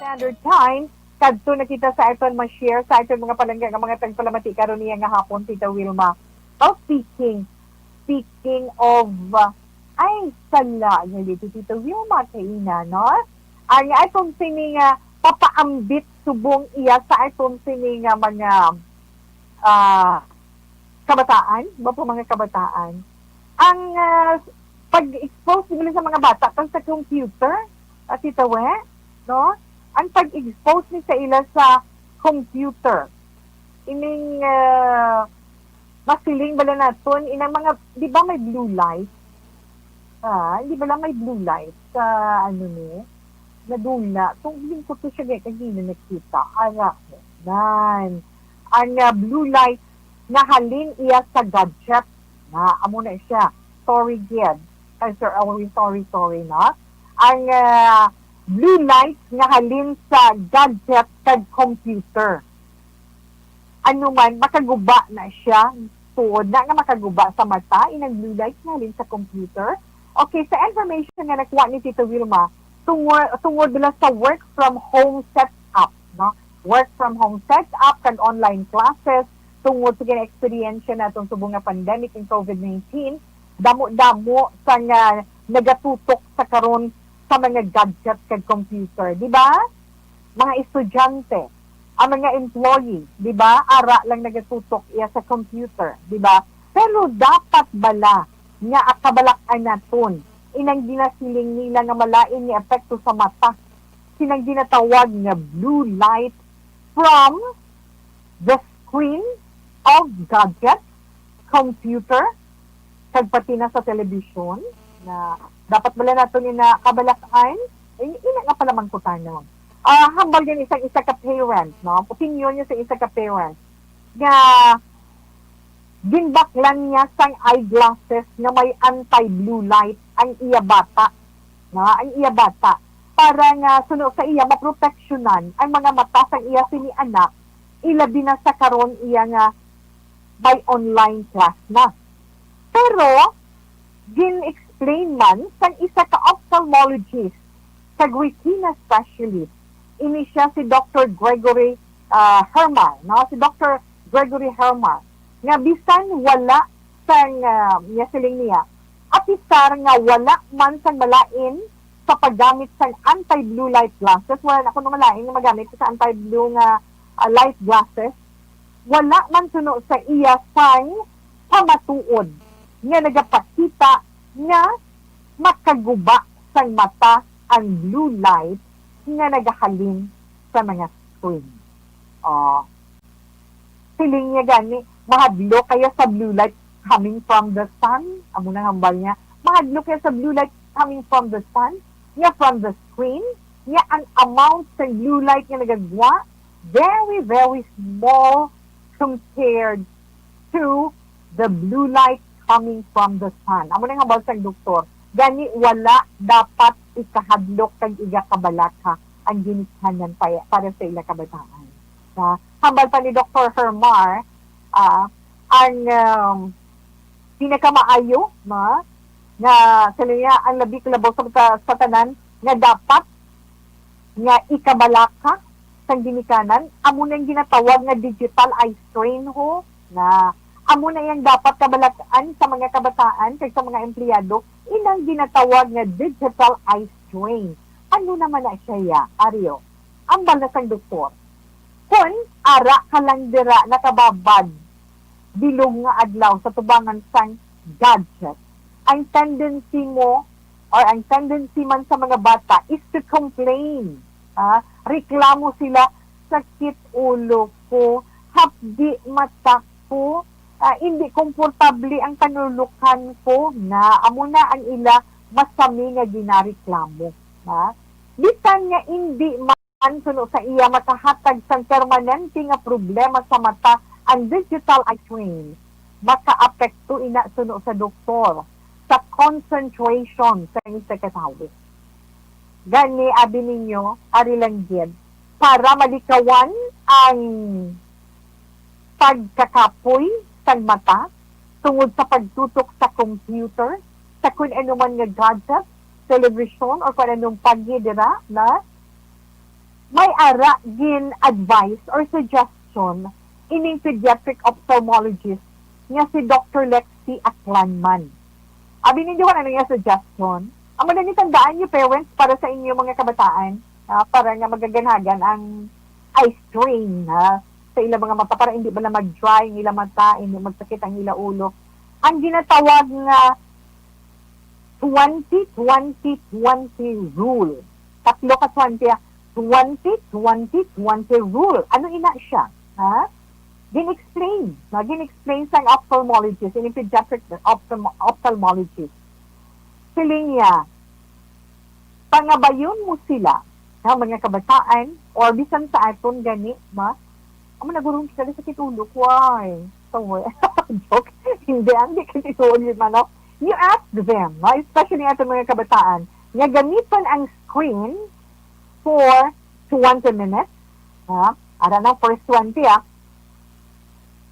Standard Time, kadto na kita sa aton ma-share sa aton mga palangga nga mga tagpalamati karon niya nga hapon, Tita Wilma. Oh, speaking, speaking of, uh, Ay, sala nga dito, Tito Wilma, kaina, no? Ang atong sini nga papaambit subong iya sa atong sini nga mga, ah, kabataan, ba po, mga kabataan, ang, ah, pag-expose nila sa mga bata kag sa computer, ah, Tita We, no? Ang pag-expose ni sa ila sa computer, ining, ah, masiling bala naton, inang mga, di ba may blue light? Ah, di ba lang may blue light sa, ano ni? Nadula. Kung lingkod ko siya, gaya kagina nakita. Ara, nan. Ang, ah, blue light na halin iya sa gadget. Na, amo na siya. Sorry, gid. Ay, sir, oh, sorry, sorry, no? Ang, ah, blue light nga halin sa gadget kag computer. Ano man, makaguba na siya. Tuod na nga makaguba sa mata, inang blue light nga halin sa computer. Okay, sa information nga nakuha ni Tito Wilma, tungod, tungod nila sa work from home setup, no? Work from home setup kag online classes, tungod sa gina-eksperyensya naton subong nga pandemic ng covid nineteen, damo-damo sa nga nagatutok sa karon sa mga gadget kag computer, di ba? Mga estudyante, ang mga employee, di ba? Ara lang nagatutok iya sa computer, di ba? Pero dapat bala nga akabalakan naton inang ginasiling nila nga malain nga epekto sa mata, sinang ginatawag nga blue light from the screen of gadget, computer, kag pati na sa telebisyon, na dapat bala nato ni na kabalakan, in-, ina nga pala mangkutanon. Ah, hambal din isang isa ka parent, no? Opinion niya sa isa ka parent nga ginbaklan niya sang eyeglasses nga may anti-blue light ang iya bata, no? Ang iya bata, para nga suno sa iya maproteksyonan ang mga mata sang iya sini anak, ilabi na sa karon iya nga may online class na. Pero gin-explain man sang isa ka ophthalmologist kag retina specialist, ini siya si Doctor Gregory, ah, Hermar, no? Si Doctor Gregory Hermar, nga bisan wala sang, ah, niya siling niya, apisar nga wala man sang malain sa paggamit sang anti-blue light glasses, wala na kuno malain nga magamit sa anti-blue nga, ah, light glasses, wala man suno sa iya sang pamatuod nga nagapakita nga makaguba sang mata ang blue light nga nagahalin sa mga screen. Oh. Siling niya gani, mahadlok kaya sa blue light coming from the sun. Amo nang hambal niya, mahadlok kaya sa blue light coming from the sun, niya from the screen, niya ang amount sa blue light nga nagagwa, very, very small compared to the blue light coming from the sun. Amo nang hambal sang doktor. Gani, wala dapat ikahadlok kag igakabalaka ang ginikanan pa-, para sa ila kabataan. Sa hambal pa ni Doktor Hermar, ah, ang, um, pinakamaayo, ma, nga sa niya ang labi kalabaw sa, sa, sa tanan nga dapat nga ikabalaka sang ginikanan, amo nang ginatawag nga digital eye strain, ho, na amo na yang dapat kabalakan sa mga kabataan kag sa mga empleyado, inang ginatawag nga digital eye strain. Ano naman na siya, ya, Ario? Ambal na sang doktor, kun ara ka lang dira nakababad bilog nga adlaw sa tubangan sang gadget, ang tendency mo or ang tendency man sa mga bata is to complain. Ah, reklamo sila, "Sakit ulo ko, hapdi mata ko, ah, hindi komportable ang panulukan ko." Na amo na ang ila masami nga ginareklamo. Ha? Bisan nga hindi man suno sa iya makahatag sang permanente nga problema sa mata ang digital eye strain, makaapekto ina suno sa doktor sa concentration sa isa ka tawo. Gani, abi ninyo, ari lang gid, para malikawan ang pagkakapoy sang mata tungod sa pagtutok sa computer, sa kun ano man nga gadget, television, o kun anong pagi dira na, may ara gin-advise or suggestion ining pediatric ophthalmologist nga si Doktor Lexi Aklanman. Abi ninyo kung ano nga suggestion? Amo na ni, tandaan niyo, parents, para sa inyo mga kabataan, ah, para nga magaganagan ang eye strain, ha, sa ilang mga mata, para hindi bala mag-dry ang ilang mata, hindi magsakit ang ilang ulo. Ang ginatawag nga twenty twenty twenty rule. Tatlo ka twenty, ah, twenty twenty twenty rule. Ano ina siya? Ha? Gin-explain, no? Gin-explain sang ophthalmologist, ini pediatric ophthalmo-, ophthalmologist. Siling niya, pangabayon mo sila, ha, mga kabataan, or bisan sa aton gani, ma, amo na gurong sila sakit ulo ko, ay. So, joke. Hindi, ang di ka tinuod yun, ano? You ask them, no? Especially aton mga kabataan, nga gamiton ang screen for twenty minutes, ha? Ara na, first twenty, ah.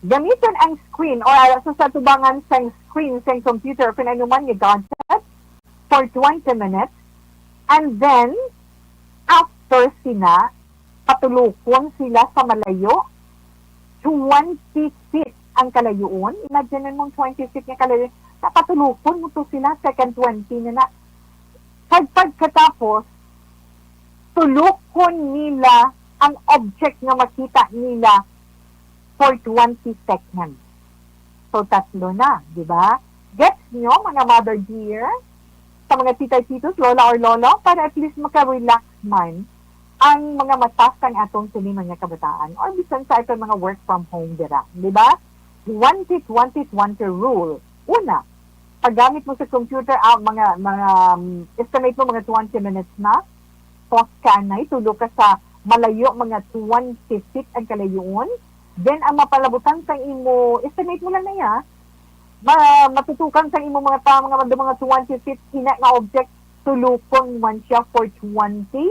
Gamiton ang screen, or ara sa, sa tubangan sang screen sang computer, kung ano man nga gadget, for twenty minutes, and then, after sina, patulukon sila sa malayo, twenty feet ang kalayuon. Imagine mo, twenty feet nga kalayo. Sa patulukon mo to sila, second twenty na na. Kag pagkatapos, tulukon nila ang object nga makita nila for twenty seconds. So, tatlo na, di ba? Gets nyo, mga mother dear? Sa mga tita, titos, lola, or lolo, para at least maka-relax man ang mga mata sang atong sini mga kabataan, or bisan sa atong mga work from home dira, di ba? Twenty twenty twenty rule. Una, paggamit mo sa computer, ah, mga, mga, um, estimate mo mga twenty minutes na, pause ka anay, tulo ka sa malayo, mga twenty feet ang kalayuon. Then, ang mapalabutan sa imo, estimate mo lang na ya, ma-, matutukan sa imo mga ta-, mga, mga twenty feet, ina nga object, tulukon man siya for twenty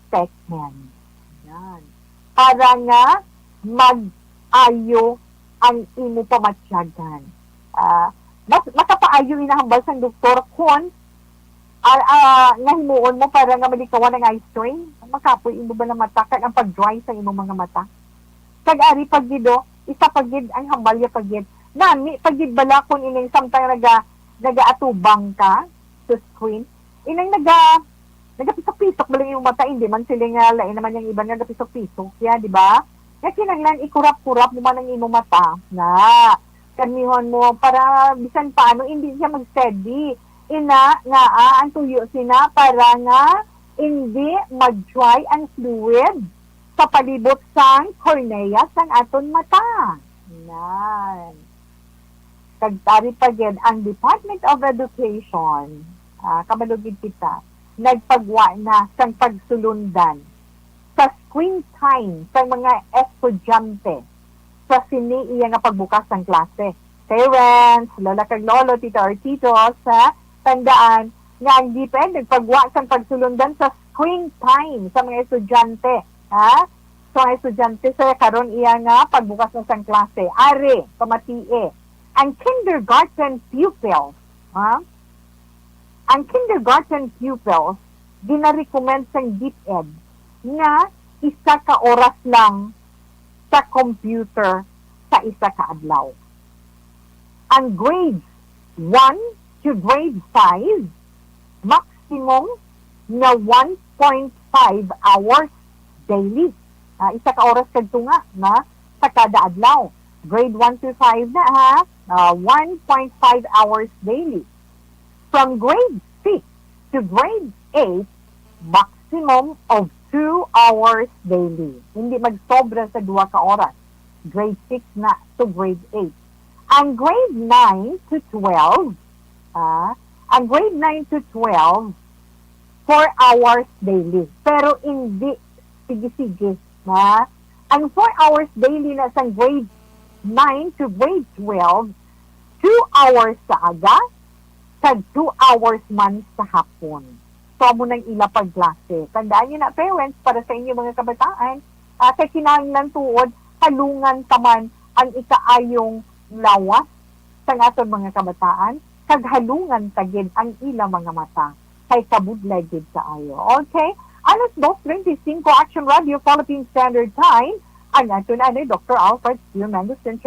seconds. Yan. Para nga mag-ayo ang imo pamatyagan. Ah, mas makapaayo inahambal sang doktor kon, ah, ah, nga himuon mo para nga malikawan ang eye strain. Makapoy imo ba nga mata kag ang pag-dry sa imong mga mata? Kag ari pa gid, oh, isa pa gid ang hambal ya pa gid. Nami pa gid bala kon ining samtang naga-, nagaatubang ka sa screen, ining naga-, nagapisok-pisok bala imong mata, hindi man sila nga lain naman yang iban nga gapisok-pisok ya, di ba? Nga kinahanglan ikurap-kurap mo man ang imong mata na kanihon mo para bisan paano hindi siya mag-steady. Ina nga, ah, ang tuyo sina para nga hindi mag-dry ang fluid sa palibot sang cornea sang aton mata. Nan. Kag tari pa gid ang Department of Education, ah, kabalo gid kita, nagpagwa na sang pagsulundan sa screen time sang mga estudyante sa sini iya nga pagbukas sang klase. Parents, lola kag lolo, tita or tito, sa tandaan nga ang DepEd nagpagwa sang pagsulundan sa screen time sa mga estudyante, ha? Sa mga estudyante sa karon iya nga pagbukas na sang klase. Ari, pamatii, ang kindergarten pupils, ha? Ang kindergarten pupils ginarecommend sang DepEd nga isa ka oras lang sa computer sa isa ka adlaw. Ang grade one to grade five, maximum na one point five hours daily. Ah, isa ka oras kag tunga na sa kada adlaw. Grade one to five na, ha? Ah, one point five hours daily. From grade six to grade eight, maximum of two hours daily. Hindi magsobra sa duha ka oras. Grade six na to grade eight. Ang grade nine to twelve, ah, ang grade nine to twelve, four hours daily. Pero hindi sige-sige, ha? Ang four hours daily na sang grade nine to grade twelve, two hours sa aga, kag two hours man sa hapon. So, amo nang ila pagklase. Tandaan niyo na, parents, para sa inyo mga kabataan, ah, kay kinahanglan tuod, halungan ta man ang ikaayong lawas sang aton mga kabataan, kag halungan ta gid ang ila mga mata, kay kabudlay gid kaayo. Okay? Alas dos treinta y cinco, Action Radio, Philippine Standard Time. Ang aton anay, Doctor Alfred Q. Mendocin.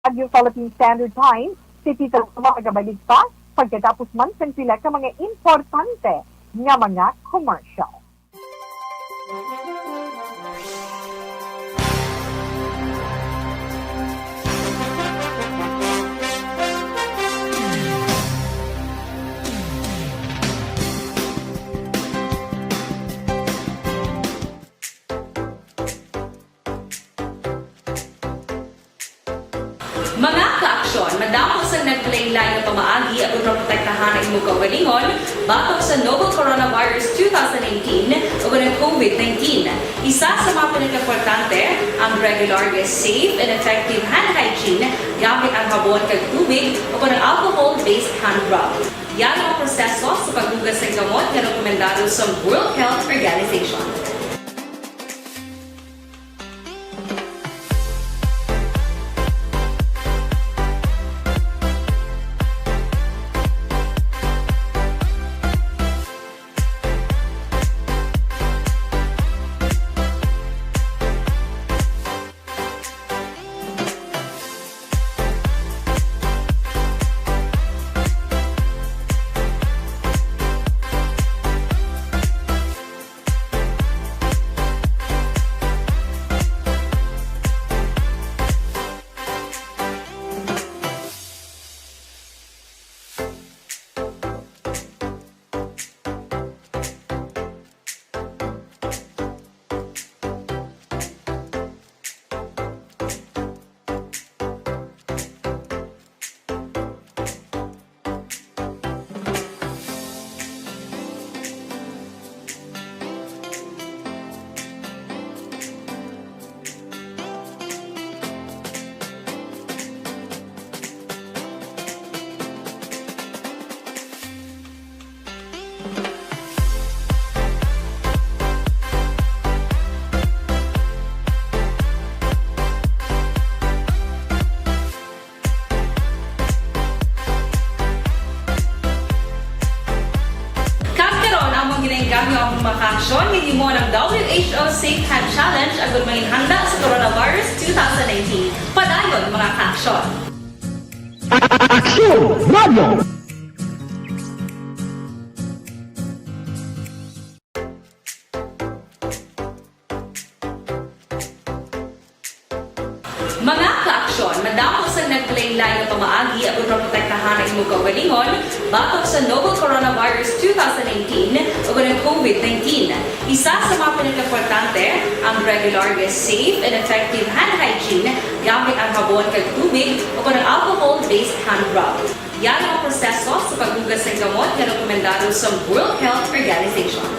Baguio Philippine Standard Time, si Tita Roma magabalik pa pagkatapos man sang pila ka mga importante nga mga commercial. Mga ka-aksyon, madamo sang naglain-lain nga pamaagi agud maprotektahan ang imo kaugalingon batok sa novel coronavirus two thousand nineteen o ang COVID nineteen. Isa sa mga pinakaimportante, ang regular nga safe and effective hand hygiene gamit ang habon kag tubig o ang alcohol-based hand rub. Yari ang proseso sa paghugas sang kamot nga rekomendado sa World Health Organization. Kag karon, amon ginainggam ang mga kaaksyon nga gihimo ang W H O Safe Hand Challenge agud manginhanda sa coronavirus two thousand nineteen. Padayon, mga kaaksyon. Aksyon Radio! Mga kaaksyon, madamo sang naglain-lain nga pamaagi agud maprotektahan ang imo kaugalingon batok sa novel coronavirus two thousand nineteen o ang COVID nineteen. Isa sa mga pinakaimportante, ang regular nga safe and effective hand hygiene gamit ang habon kag tubig o ang alcohol-based hand rub. Yari ang proseso sa paghugas sang kamot nga rekomendado sa World Health Organization.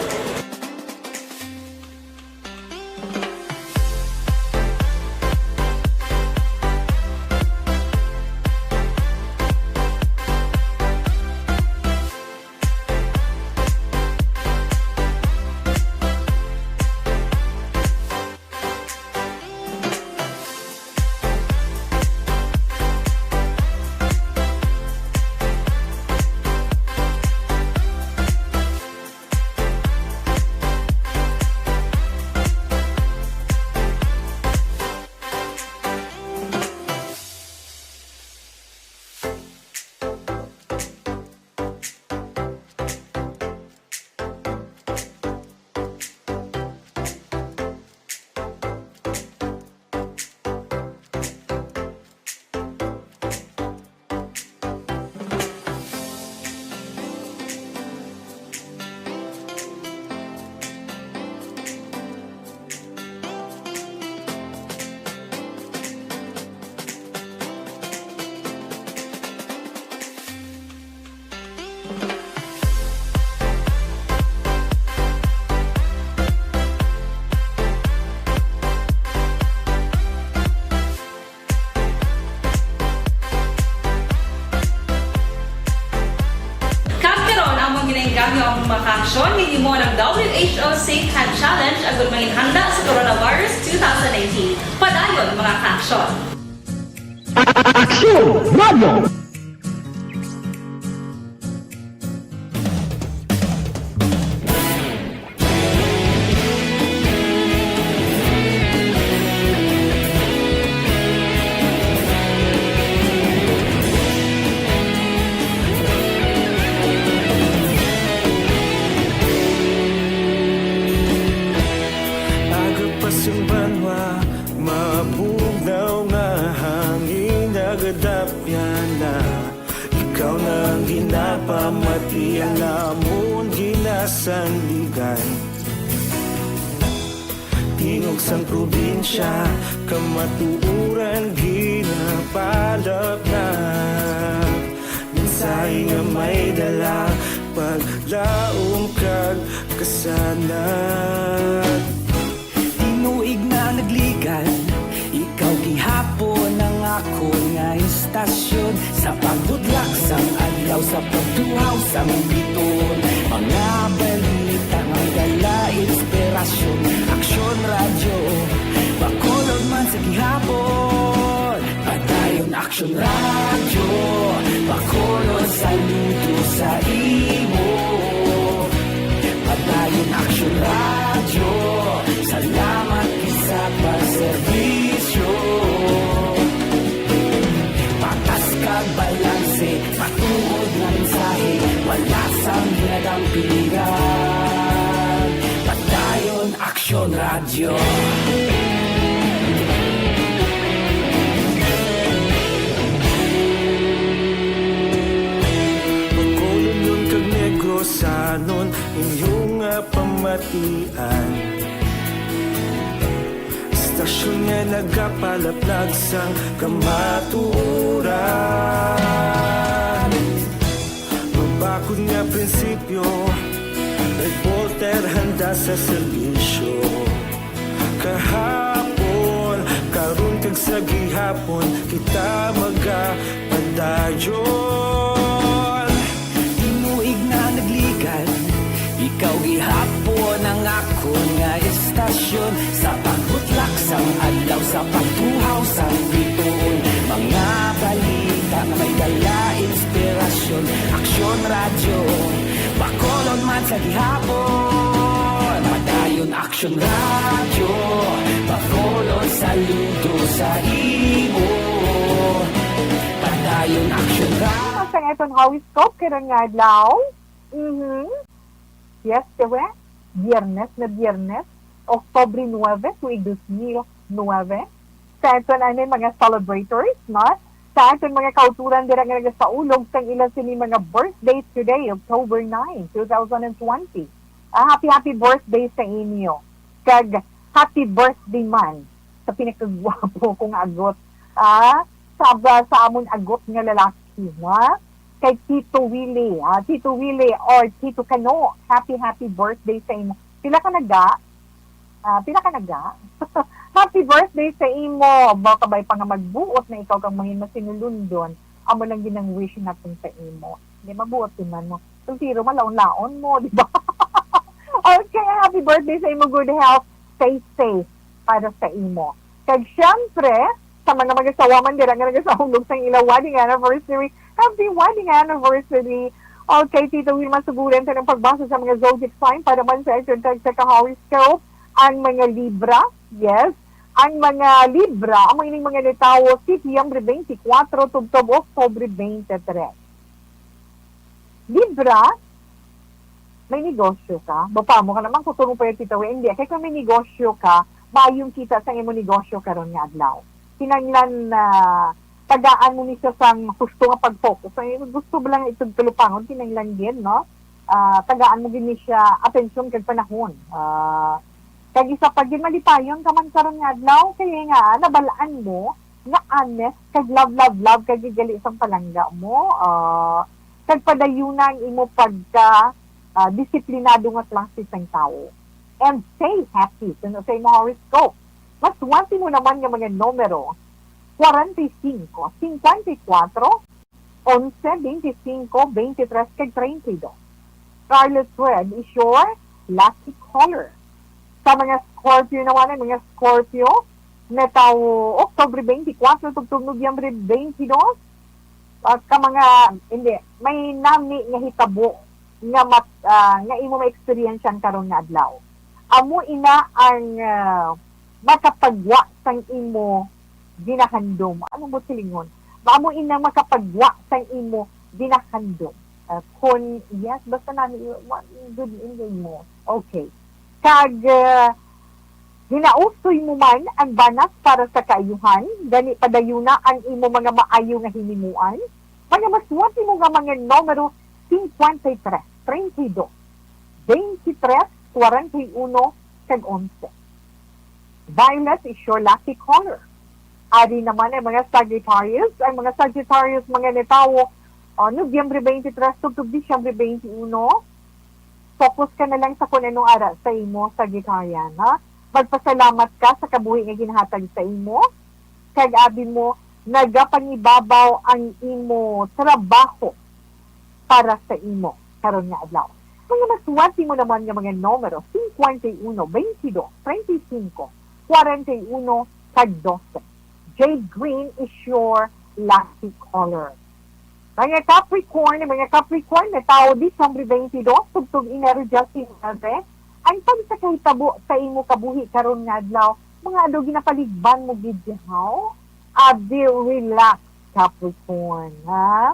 Kag karon, amon ginainggam ang mga kaaksyon nga gihimo ang W H O Safe Hand Challenge agud manginhanda sa coronavirus two thousand nineteen. Padayon, mga kaaksyon. Aksyon Radio! Iya namon ginasandigan. Tingog sang probinsya, kamatuoran ginapalapnag. Mensahe nga may dala, paglaom kag kasanag. Tinuig na nagligan, ikaw gihapon ang akon nga istasyon. Sa pagbudlak sang adlaw, sa pagtuhaw sang bituon, mga balita nga may dala inspirasyon. Aksyon Radyo, Bacolod man sa gihapon. Padayon Aksyon Radyo, Bacolod, saludo sa imo. Padayon Aksyon Radyo, salamat gid sa pagserbisyo. Patas kag balanse, matuod nga mensahe, wala sang ginadampigan. Padayon Aksyon Radyo. Bacolodnon kag Negrosanon, inyo nga pamatian. Istasyon nga nagapalaplag sang kamatuoran. Mabakod nga prinsipyo, reporter handa sa serbisyo. Kahapon, karon kag sa gihapon, kita magapadayon. Tinuig na nagligan, ikaw gihapon ang akon nga istasyon. Sa pagbutlak sang adlaw, sa pagtuhaw sang bituon, mga balita nga may dala inspirasyon. Aksyon Radyo, Bacolod man sa gihapon. Padayon Aksyon Radyo, Bacolod, saludo sa imo. Padayon Aksyon Radyo. Sa aton horoscope karon nga adlaw. Mhm. Yes, kawe. Biyernes na Biyernes, Oktubre nuebe, tuig dos mil nuebe. Sa aton anay mga celebrators, no? Sa aton mga kauturan dira nga nagasaulog sang ila sini mga birthdays today, October nine, two thousand and twenty. Ah, happy, happy birthday sa inyo. Kag happy birthday man sa pinakagwapo kong agot. Ah, sa, sa amon agot nga lalaki, ha? Kay Tito Willie, ah, Tito Willie or Tito Kano, happy, happy birthday sa imo. Pila ka naga? Ah, pila ka naga? Happy birthday sa imo. Baka bay pa nga magbuot na ikaw kang mahin masinulundon. Amo lang gid ang wish natin sa imo. Di mabuot din man mo. Kung zero, malaon-laon mo, di ba? Okay, happy birthday sa imo. Good health. Stay safe para sa imo. Kag syempre, sa mga mag-asawa man dira nga nagasaulog sang ila wedding anniversary, happy wedding anniversary! Okay, Tito Wilma, suguran ta ng pagbasa sa mga zodiac sign para man sa aton tagsa ka horoscope. Ang mga Libra, yes, ang mga Libra, amo ining mga natawo, Setyembre twenty-four, tubtob Oktubre twenty-three. Libra, may negosyo ka? Bapa mo ka naman, kung tumo pa yung titawi. Hindi, kaya kung may negosyo ka, maayong kita sa imo negosyo karon nga adlaw. Kinanglan na tagaan mo ni siya sang husto nga pag-focus. Ay, gusto ba lang itong tulupangon? Kinanglan din, no? Ah, tagaan mo gid ni siya atensyon kag panahon. Ah, kag isa pa gid, malipayon ka man karon nga adlaw, kaya nga, nabalaan mo nga honest kag love, love, love kag gali sang palangga mo. Ah, kag padayuna ang imo pagka, ah, disiplinado nga klase sang tawo. And stay happy, suno sa imo horoscope. Maswerte mo naman nga mga numero, forty-five, fifty-four, onse, twenty-five, twenty-three, kag treinta y dos. Scarlet red is your lucky color. Sa mga Scorpio naman, ang mga Scorpio, natawo Oktubre twenty-four, tubtob Nobyembre twenty-two, ah, ka mga, hindi, may nami nga hitabo nga mat-, ah, nga imo ma-experiencean karon nga adlaw. Amo ina ang, ah, makapagwa sang imo ginahandom. Ano mo silingon? Amo ina makapagwa sang imo ginahandom. Ah, kon yes, basta nami, wa-, good in mo. Okay. Kag, ah, ginaustoy mo man ang banas para sa kaayuhan, gani padayuna ang imo mga maayo nga hinimuan. Mga maswerte mo nga mga numero, cincuenta y tres, treinta y dos, veintitrés, cuarenta y uno, kag onse. Violet is your lucky color. Ari naman ang mga Sagittarius. Ang mga Sagittarius, mga nitawo, ah, Nobyembre twenty-three tubtob Disyembre twenty-one. Focus ka na lang sa kung anong ara sa imo, Sagittarian, ha? Magpasalamat ka sa kabuhi nga ginhatag sa imo, kag abi mo, nagapangibabaw ang imo trabaho para sa imo karon nga adlaw. Mga maswerte mo naman nga mga numero, cincuenta y uno, veintidós, treinta y cinco, cuarenta y uno, kag doce. Jade green is your lucky color. Mga Capricorn, mga Capricorn, nga tawo Disyembre twenty-two, tubtob Enero diyes nuebe, ang pagpakahitabo sa imo kabuhi karon nga adlaw, mga ano, ginapaligban mo gid dihaw? Abi, relax, Capricorn, ha?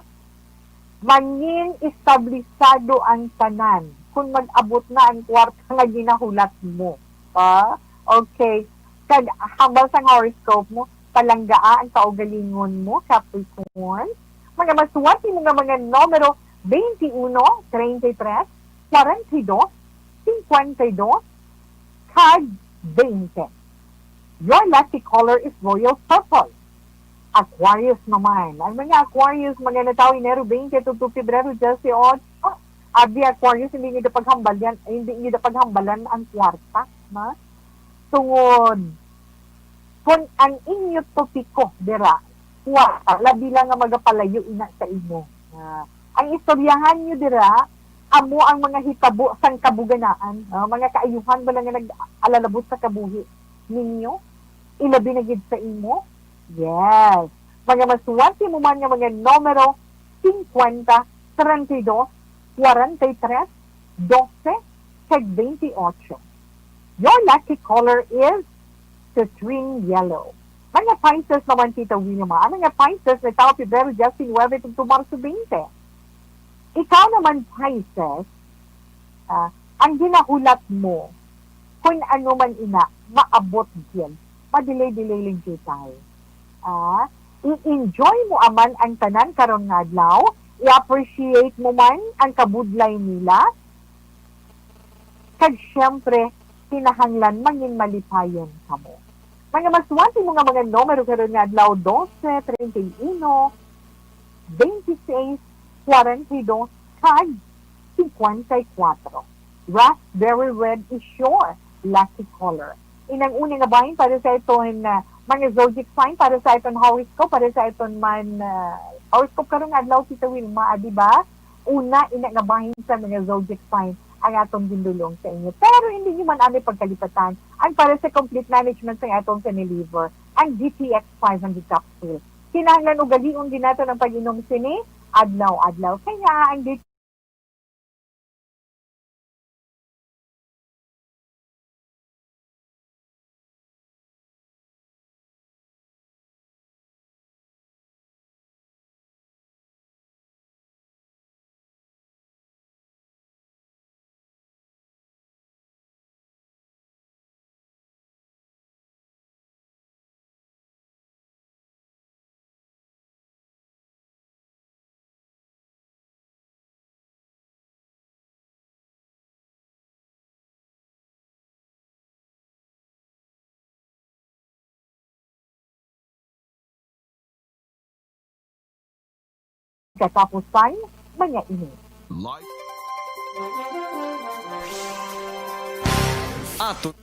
Mangin establisado ang tanan kung mag-abot na ang kwarta nga ginahulat mo. Ha? Okay. Kag hambal sang horoscope mo, palanggaa ang kaugalingon mo, Capricorn. Mga maswerte mo nga mga numero, twenty-uno, treinta y tres, cuarenta y dos, cincuenta y dos, kag twenty. Your lucky color is royal purple. Aquarius naman. Ang mga Aquarius, mga natawo Enero twenty tubtob Pebrero diyes otso, abi, Aquarius, hindi niyo paghambalan, hindi niyo paghambalan ang kwarta, na? Tungod, kung ang inyo topiko dira, kwarta, labi lang nga magapalayo ina sa imo. Ah, ang istoryahan niyo dira, amo ang mga hitabo sang kabuganaan, ah, mga kaayuhan bala nga nag-alalabot sa kabuhi ninyo, ilabi na gid sa imo. Yes. Mga maswerte mo man nga mga numero, cincuenta, treinta y dos, cuarenta y tres, doce, kag veintiocho. Your lucky color is citrine yellow. Mga Pisces naman, Tita Wilma. Ang mga Pisces, nagtawo Pebrero diyes nuebe tubtob Marso twenty. Ikaw naman, Pisces, ah, ang ginahulat mo, kung ano man ina, maabot gyud. Madelay-delay lang gyud tayo. Ah, i-enjoy mo aman ang tanan karon nga adlaw, i-appreciate mo man ang kabudlay nila, kag siyempre, kinahanglan mangin malipayon kamo. Mga maswerte mo nga mga numero karon nga adlaw, doce, treinta y uno, veintiséis, cuarenta y dos, kag cincuenta y cuatro. Raspberry red is your lucky color. Inang una nga bahin para sa iton, ah, mga zodiac sign, para sa iton horoscope, para sa iton man, ah, horoscope karon nga adlaw, Tita Wilma, ah, di ba? Una, ina nga bahin sa mga zodiac sign ang atong gindulong sa inyo. Pero hindi nyo man ani pagkalipatan ang para sa complete management sa atong Saniliver, ang D T X five hundred capsule. Kinahanglan ugalion gid naton ang pag-inom sini adlaw-adlaw. Kaya ang D T Katapusan, mga ini. Life. Ato.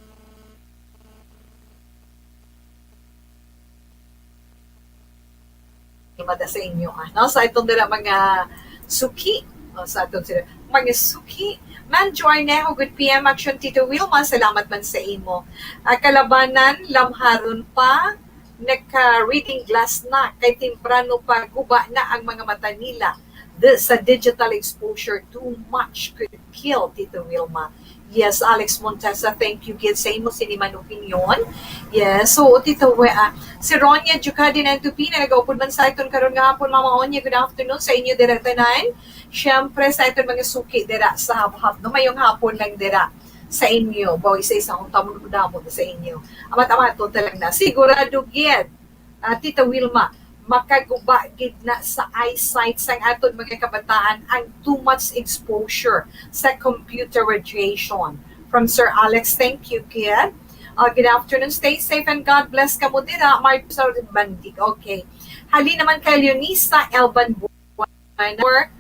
Himada sa inyo, ano? Sa itong dala mga suki, o, sa atong sila, mga suki. Ma'am Joarnejo, good P M action, Tito Wilma, salamat man sa imo. Ah, kalabanan, lamharon pa, nagka-reading glass na, kay temprano pa, guba na ang mga mata nila. This, sa digital exposure, too much could kill, Tito Wilma. Yes, Alex Montesa, thank you gid sa imo sini man opinyon. Yes, so, Tito, we, ah, si Ronya Jucadi ng Tupi na nagaupod man sa iton karon nga hapon, Mama Onya, good afternoon sa inyo dira tanan. Siyempre, sa iton mga suki dira sa Habhab, no, mayong hapon lang dira sa inyo. Baw, isa-isa akong tamon damo sa inyo. Amat-amaton ta lang na. Sigurado gid, ah, Tita Wilma, makaguba gid na sa eyesight sang aton mga kabataan ang too much exposure sa computer radiation. From Sir Alex, thank you, kid. Uh, good afternoon. Stay safe and God bless kamo dira. Marcel Bandig. Okay. Hali naman kay Leonisa Elban Buena.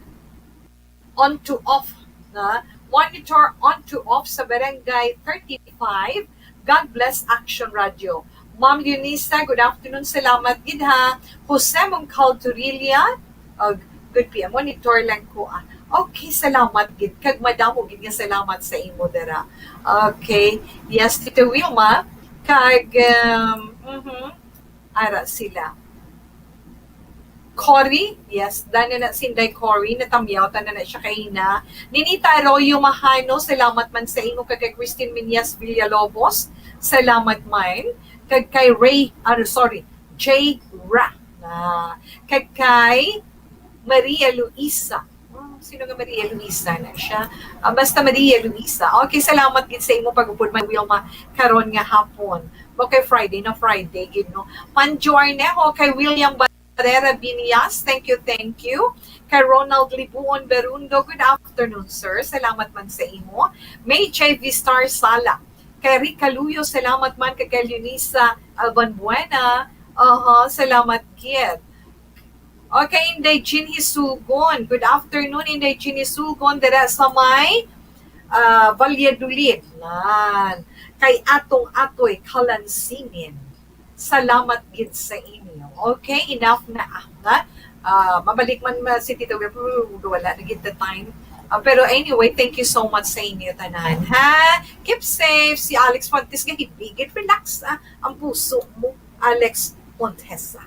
On to off na monitor on to off sa Barangay thirty-five. God bless Action Radio. Ma'am Eunice, good afternoon. Salamat gid ha. Jose Mongcal Torilla, uh, good P M. Monitor lang ko, ah. Okay, salamat gid. Kag madamo gid nga salamat sa imo dira. Okay. Yes, Tito Wilma. Kag, um, mhm. Ara sila. Cory, yes, dana na si Inday Cory, natamyaw, tanan na siya kaina. Ninita Arroyo Mahano, salamat man sa imo, kag kay Christine Minyas Villalobos, salamat man. Kag kay Ray, ano, sorry, Jay Ra. Ah, kag kay Maria Luisa. Hmm, sino nga Maria Luisa na siya? Ah, basta Maria Luisa. Okay, salamat gid sa imo pag-upod, Ma'am Wilma, karon nga hapon. Okay, Friday na Friday gid, no? Panjo Arnejo, kay William Barrera Binias, thank you, thank you. Kay Ronald Libuon Berundo, good afternoon, sir. Salamat man sa imo. May J V Star Sala. Kay Rick Caluyo, salamat man. Kay, kay Leonisa Albanbuena, aha, salamat gid. Okay, Inday Jean Hisugon. Good afternoon, Inday Jean Hisugon. Dira sa may, ah, Valladolid. Nan. Kay Atong Atoy Kalansingin. Salamat gid sa inyo. Okay, enough na, ah, na. Ah, mabalik man ma-, si Tito Web, uh, wala na gid the time. Ah, pero anyway, thank you so much sa inyo tanan, ha? Keep safe. Si Alex Fontes nga hibigit, relax, ah, ang puso mo, Alex Fontes, ah.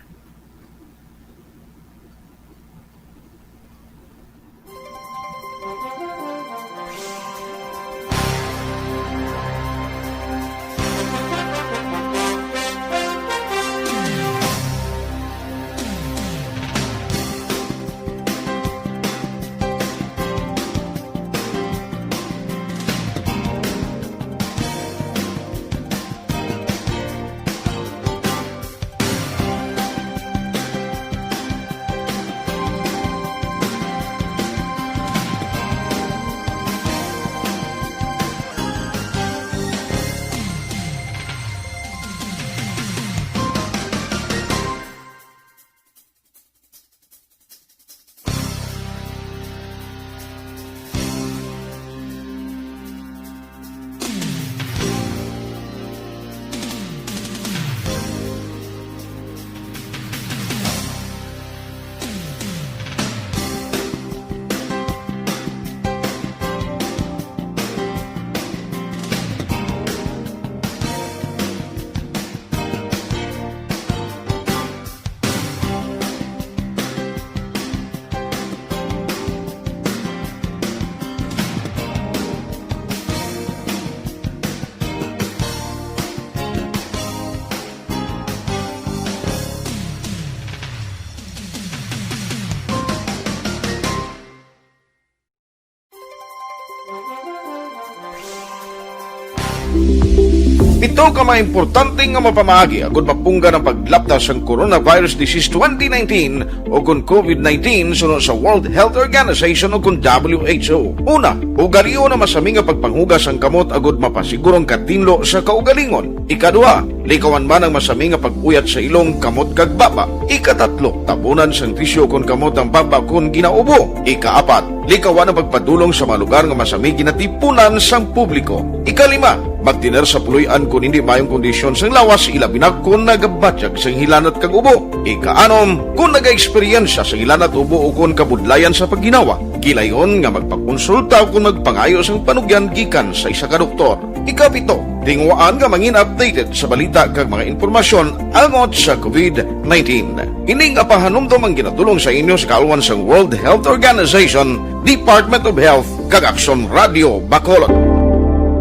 Pito ka mga importante nga mapamaagi agud mapunggan ang paglapta sang coronavirus disease twenty nineteen o kon COVID nineteen suno sa World Health Organization o kon W H O. Una, ugalion ang masami nga pagpanghugas sang kamot agud mapasiguro ang katinlo sa kaugalingon. Ikaduha, likawan man ang masami nga pag-uyat sa ilong, kamot kag baba. Ikatatlo, tabunan sang tisyu kon kamot ang baba kon ginaubo. Ikaapat, likawan ang pagpadulong sa mga lugar nga masami ginatipunan sang publiko. Ikalima, magtener sa puloy-an kon hindi maayong kondisyon sang lawas, ilabi na kon nagabatyag sang hilanat kag ubo. Ikaanom, kon nagaeksperyensya sang hilanat, ubo, o kon kabudlayan sa pagginawa, gilayon nga magpakonsulta o kon magpangayo sang panugyan gikan sa isa ka doktor. Ikapito, tinguhaan nga mangin updated sa balita kag mga impormasyon angot sa COVID nineteen. Ini nga pahanumdom ang ginadulong sa inyo sa kaalwan sang World Health Organization, Department of Health, kag Aksyon Radio Bacolod.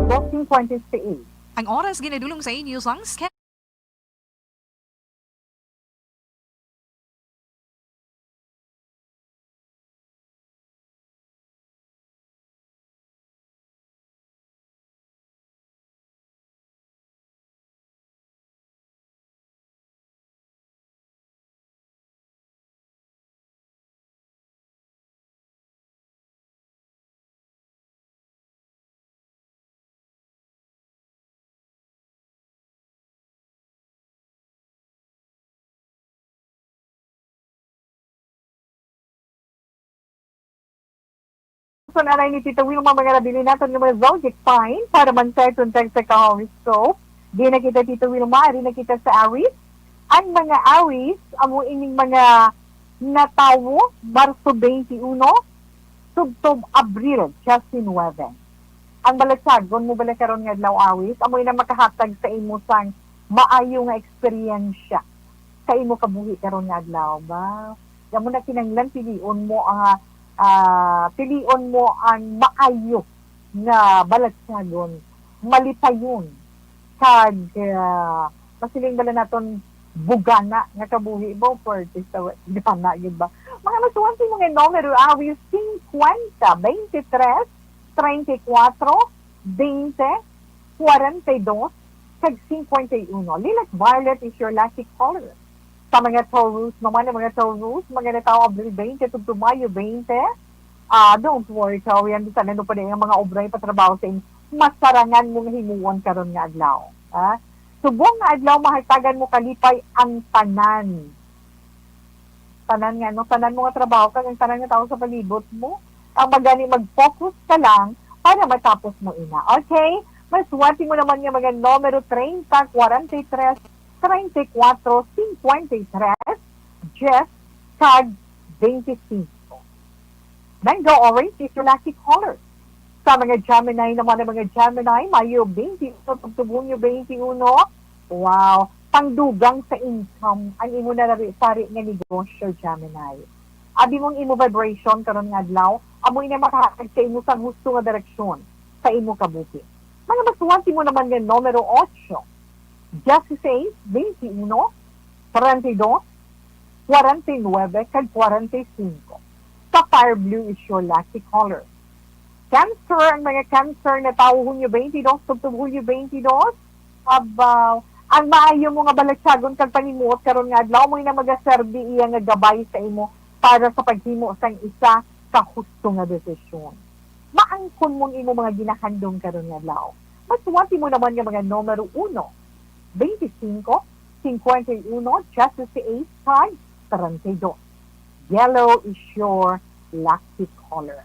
Boxing twenty-three. Ang oras ginadulong sa inyo sang Scan. Sa nanay ni Tita Wilma, mga nabilin naton nga mga zodiac sign para man sa iton tag sa ka-horoscope. Di na kita, Tita Wilma, ari na kita sa Aries. Ang mga Aries, amo ining mga natawo, Marso twenty-one, subtob Abril diecinuebe. Ang balatyagon mo bala karon nga adlaw, Aries, amo na makahatag sa imo sang maayo nga eksperyensya sa imo kabuhi karon nga adlaw ba? Amo na kinahanglan pilion mo ang, ah, pilion mo ang maayo nga balatyagon, malipayon, kag, ah, masiling bala naton bugana nga kabuhi ba, for this, uh, bugana gyud ba? Mga masuwat mo nga numero, Aries, cincuenta, veintitrés, treinta y cuatro, veinte, cuarenta y dos, kag cincuenta y uno. Lilac violet is your lucky color. Sa mga Taurus naman, ang mga Taurus, mga natawo Abril twenty tubtob Mayo twenty, ah, don't worry, Taurian, bisan ano pa na ang mga obra ipatrabaho sa inyo, masarangan mo nga himuon karon nga adlaw. Ah, subong nga adlaw, mahatagan mo kalipay ang tanan. Tanan nga, no, tanan mo nga trabaho kag ang tanan nga tawo sa palibot mo. Ang magani, mag-focus ka lang para matapos mo ina. Okay? Masuwat mo naman nga mga numero treinta, cuarenta y tres, treinta y cuatro, cincuenta y tres, diez, kag veinticinco. Mango orange is your lucky color. Sa mga Gemini naman, ang mga Gemini, Mayo twenty-one, tubtob Hunyo twenty-one. Wow! Pangdugang sa income ang imo narari-sari nga negosyo, Gemini. Abi mong imo vibration karon nga adlaw, amo ina makahatag sa imo sang husto nga direksyon sa imo kabuhi. Mga masuwat mo naman nga numero ocho, dieciséis, veintiuno, treinta y dos, cuarenta y nueve, kag cuarenta y cinco. Sapphire blue is your lucky color. Cancer, ang mga Cancer natawo Hunyo twenty-two, tubtob Hulyo twenty-two. Abaw, ang maayo mo nga balatyagon kag panimuot karon nga adlaw, amo na magaserbi iya nga gabay sa imo para sa paghimo sang isa ka husto nga desisyon. Maangkon mo ang imo mga ginahandom karon nga adlaw. Masuwat mo naman nga mga numero uno, veinticinco, cincuenta y uno, dieciséis, kag treinta y dos. Yellow is your lucky color.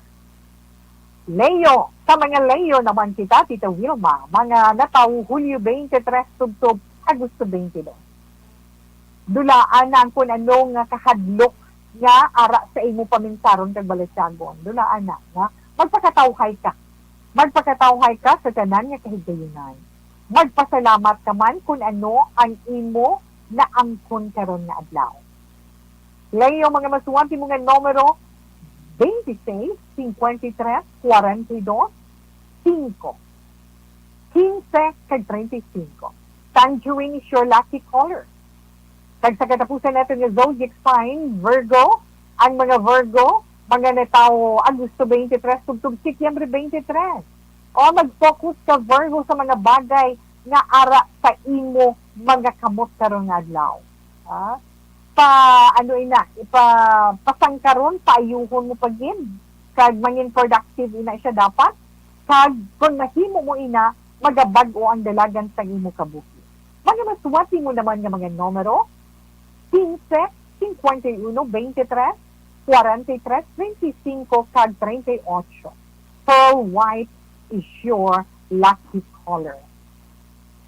Leo, sa mga Leo naman kita, Tita Wilma, mga natawo Hulyo twenty-three tubtob Agosto twenty-two. Dulaan na ang kun ano nga kahadlok nga ara sa imo paminsaron kag balatyagon. Dulaan na nga magpakatawhay ka. Magpakatawhay ka sa tanan nga kahigayunan. Magpasalamat ka man kun ano ang imo naangkon karon nga adlaw. Leo, mga masuwat mo nga numero, veintiséis, cincuenta y tres, cuarenta y dos, cinco, quince, kag treinta y cinco. Tangerine is your lucky color. Kag sa katapusan nato nga zodiac sign, Virgo, ang mga Virgo, mga natawo Agosto twenty-three tubtob Setyembre twenty-three. O, mag-focus ka, Virgo, sa mga bagay nga ara sa imo mga kamot karon nga adlaw. Ha? Pa, ano ina, ipa, pasangkaron, paayuhon mo pa gid, kag mangin productive ina siya dapat, kag kon mahimo mo ina, magabag-o ang dalagan sang imo kabuhi. Mga masuwat mo naman nga mga numero, quince, cincuenta y uno, veintitrés, cuarenta y tres, veinticinco, kag treinta y ocho. Pearl white is your lucky color.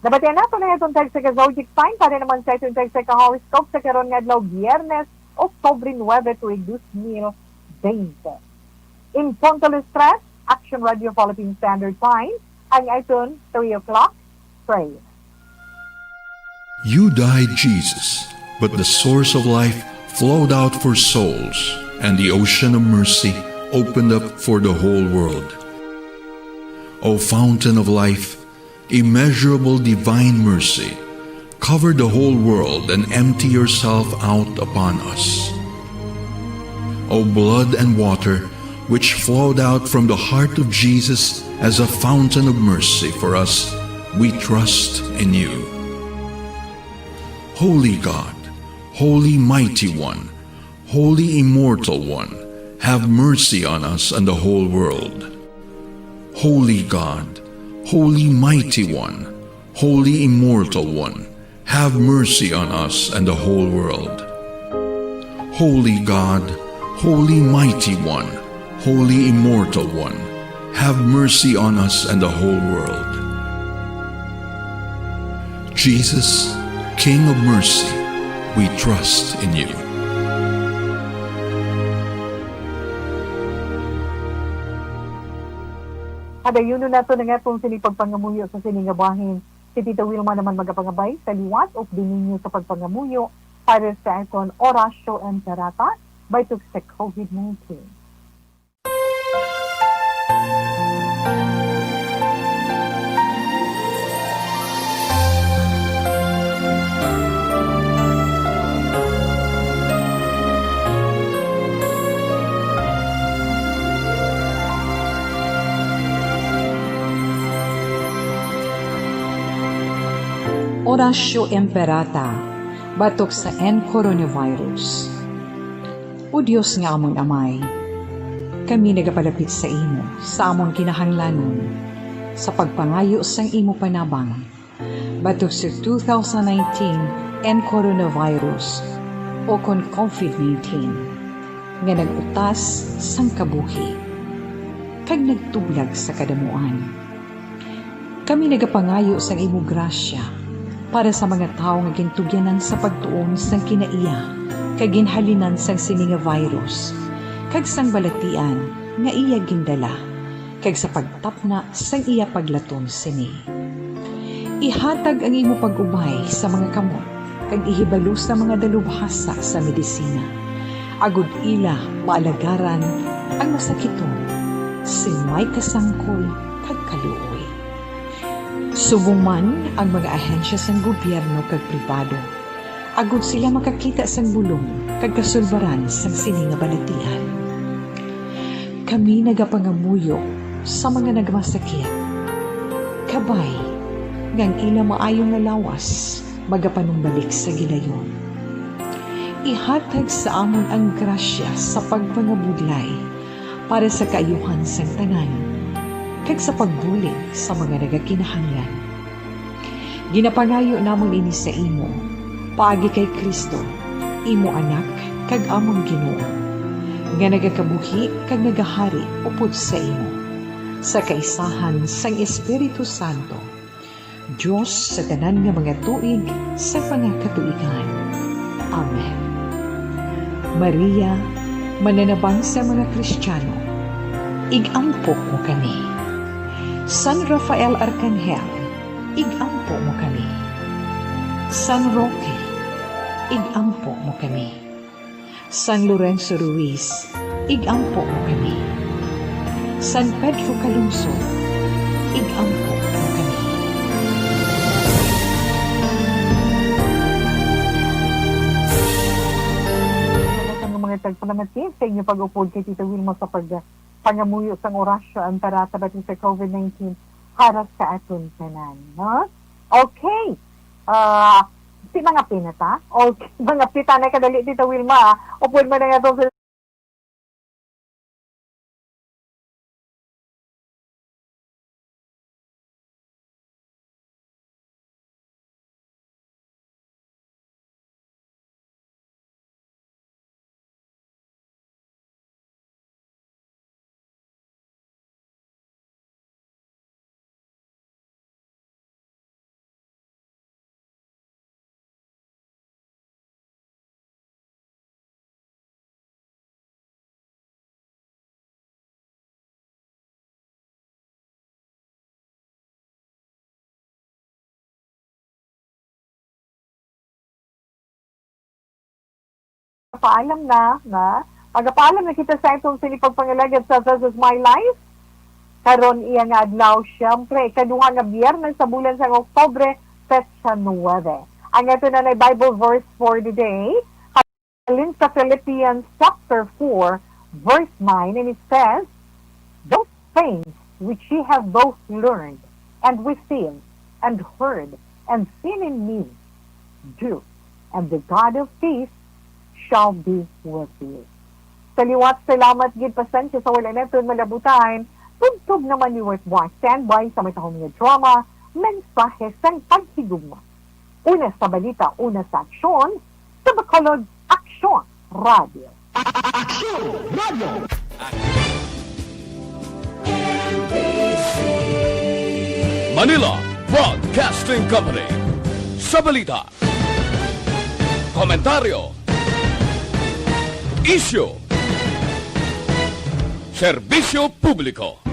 Nabatian nato na itong tag sa ka-zodiac sign para naman sa itong tag sa ka-horoscope sa karon nga adlaw, Biyernes, Oktubre nuebe, tuig dos mil bente. In Punto Los Tres, Action Radio Philippine Standard Time, ang iton three o'clock. Pray. You died, Jesus, but the source of life flowed out for souls, and the ocean of mercy opened up for the whole world. O fountain of life, immeasurable divine mercy, cover the whole world and empty yourself out upon us. O blood and water, which flowed out from the heart of Jesus as a fountain of mercy for us, we trust in you. Holy God, Holy Mighty One, Holy Immortal One, have mercy on us and the whole world. Holy God, Holy Mighty One, Holy Immortal One, have mercy on us and the whole world. Holy God, Holy Mighty One, Holy Immortal One, have mercy on us and the whole world. Jesus, King of mercy, we trust in you. Padayunon nato na nga tong sini pagpangamuyo sa sini nga bahin. Si Tita Wilma naman magapangabay sa liwat, updi ninyo sa pagpangamuyo para sa aton Oratio Imperata batok sa covid nineteen. Oratio Imperata batok sa N coronavirus. O Dios nga amon Amay, kami nagapalapit sa imo sa amon kinahanglanon sa pagpangayo sang imo panabang batok sa two thousand nineteen N coronavirus, o kon covid nineteen, nga nag-utas sang kabuhi kag nagtublag sa kadamuan. Kami nagapangayo sang imo grasya para sa mga tawo nga gintugyanan sa pagtuon sang kinaiya kag ginhalinan sang sini nga virus, kag sang balatian nga iya gindala, kag sa pagtapna sang iya paglaton sini. Ihatag ang imo pag-ubay sa mga kamot, kag ihibalo sa mga dalubhasa sa medisina, agod ila maalagaran ang masakiton sing may kasangkol kag kaluoy. Subong man ang mga ahensya sang gobyerno kag pribado, agod sila makakita sang bulong kag kasulbaran sang sini nga balatian. Kami nagapangamuyo sa mga nagmasakit, kabay nga ang ila maayo nga lawas magapanumbalik sa gilayon. Ihatag sa amon ang grasya sa pagpangabudlay para sa kaayuhan sang tanan, kag sa pagbulig sa mga nagakinahanglan. Ginapangayo namon ini sa imo, paagi kay Cristo, imo Anak kag amon Ginoo, nga nagakabuhi kag nagahari upod sa imo, sa kaisahan sang Espiritu Santo, Dios sa tanan nga mga tuig sa mga katuigan. Amen. Maria, mananabang sa mga Kristiyano, ig-ampo mo kami. San Rafael Arcangel, ig-ampo mo kami. San Roque, ig-ampo mo kami. San Lorenzo Ruiz, ig-ampo mo kami. San Pedro Calungsod, ig-ampo mo kami. Ang mga tagpalamat sa inyo pag-upod kay Tita Wilma sa pagpangamuyo sang Oratio Imperata batok sa covid nineteen para sa aton tanan, no? Okay. Ah, si mga pinata? Okay, mga pita na kadali, Tita Wilma, ah. Upod mo na nga to sa Paalam na, na. Magapaalam na kita sa itong sini pagpangalagad sa This Is My Life. Karon iya nga adlaw, siyempre, ikaduha nga biyernes sa bulan sang Oktubre, petsa nuwebe. Ang ato na Bible verse for the day, halin sa Philippians chapter four, verse nine, and it says, "Those things which ye have both learned and received and heard and seen in me, do, and the God of peace shall be with you." Sa liwat, salamat gid, pasensya sa wala naton malabutan. Tubtob naman ni Work Boss. Standby sa matahom nga drama, mensahe sang paghigugma. Una sa balita, una sa aksyon, sa Bacolod Aksyon Radio. Aksyon Radio. Manila Broadcasting Company. Sa balita, komentaryo, isyu, serbisyo publiko.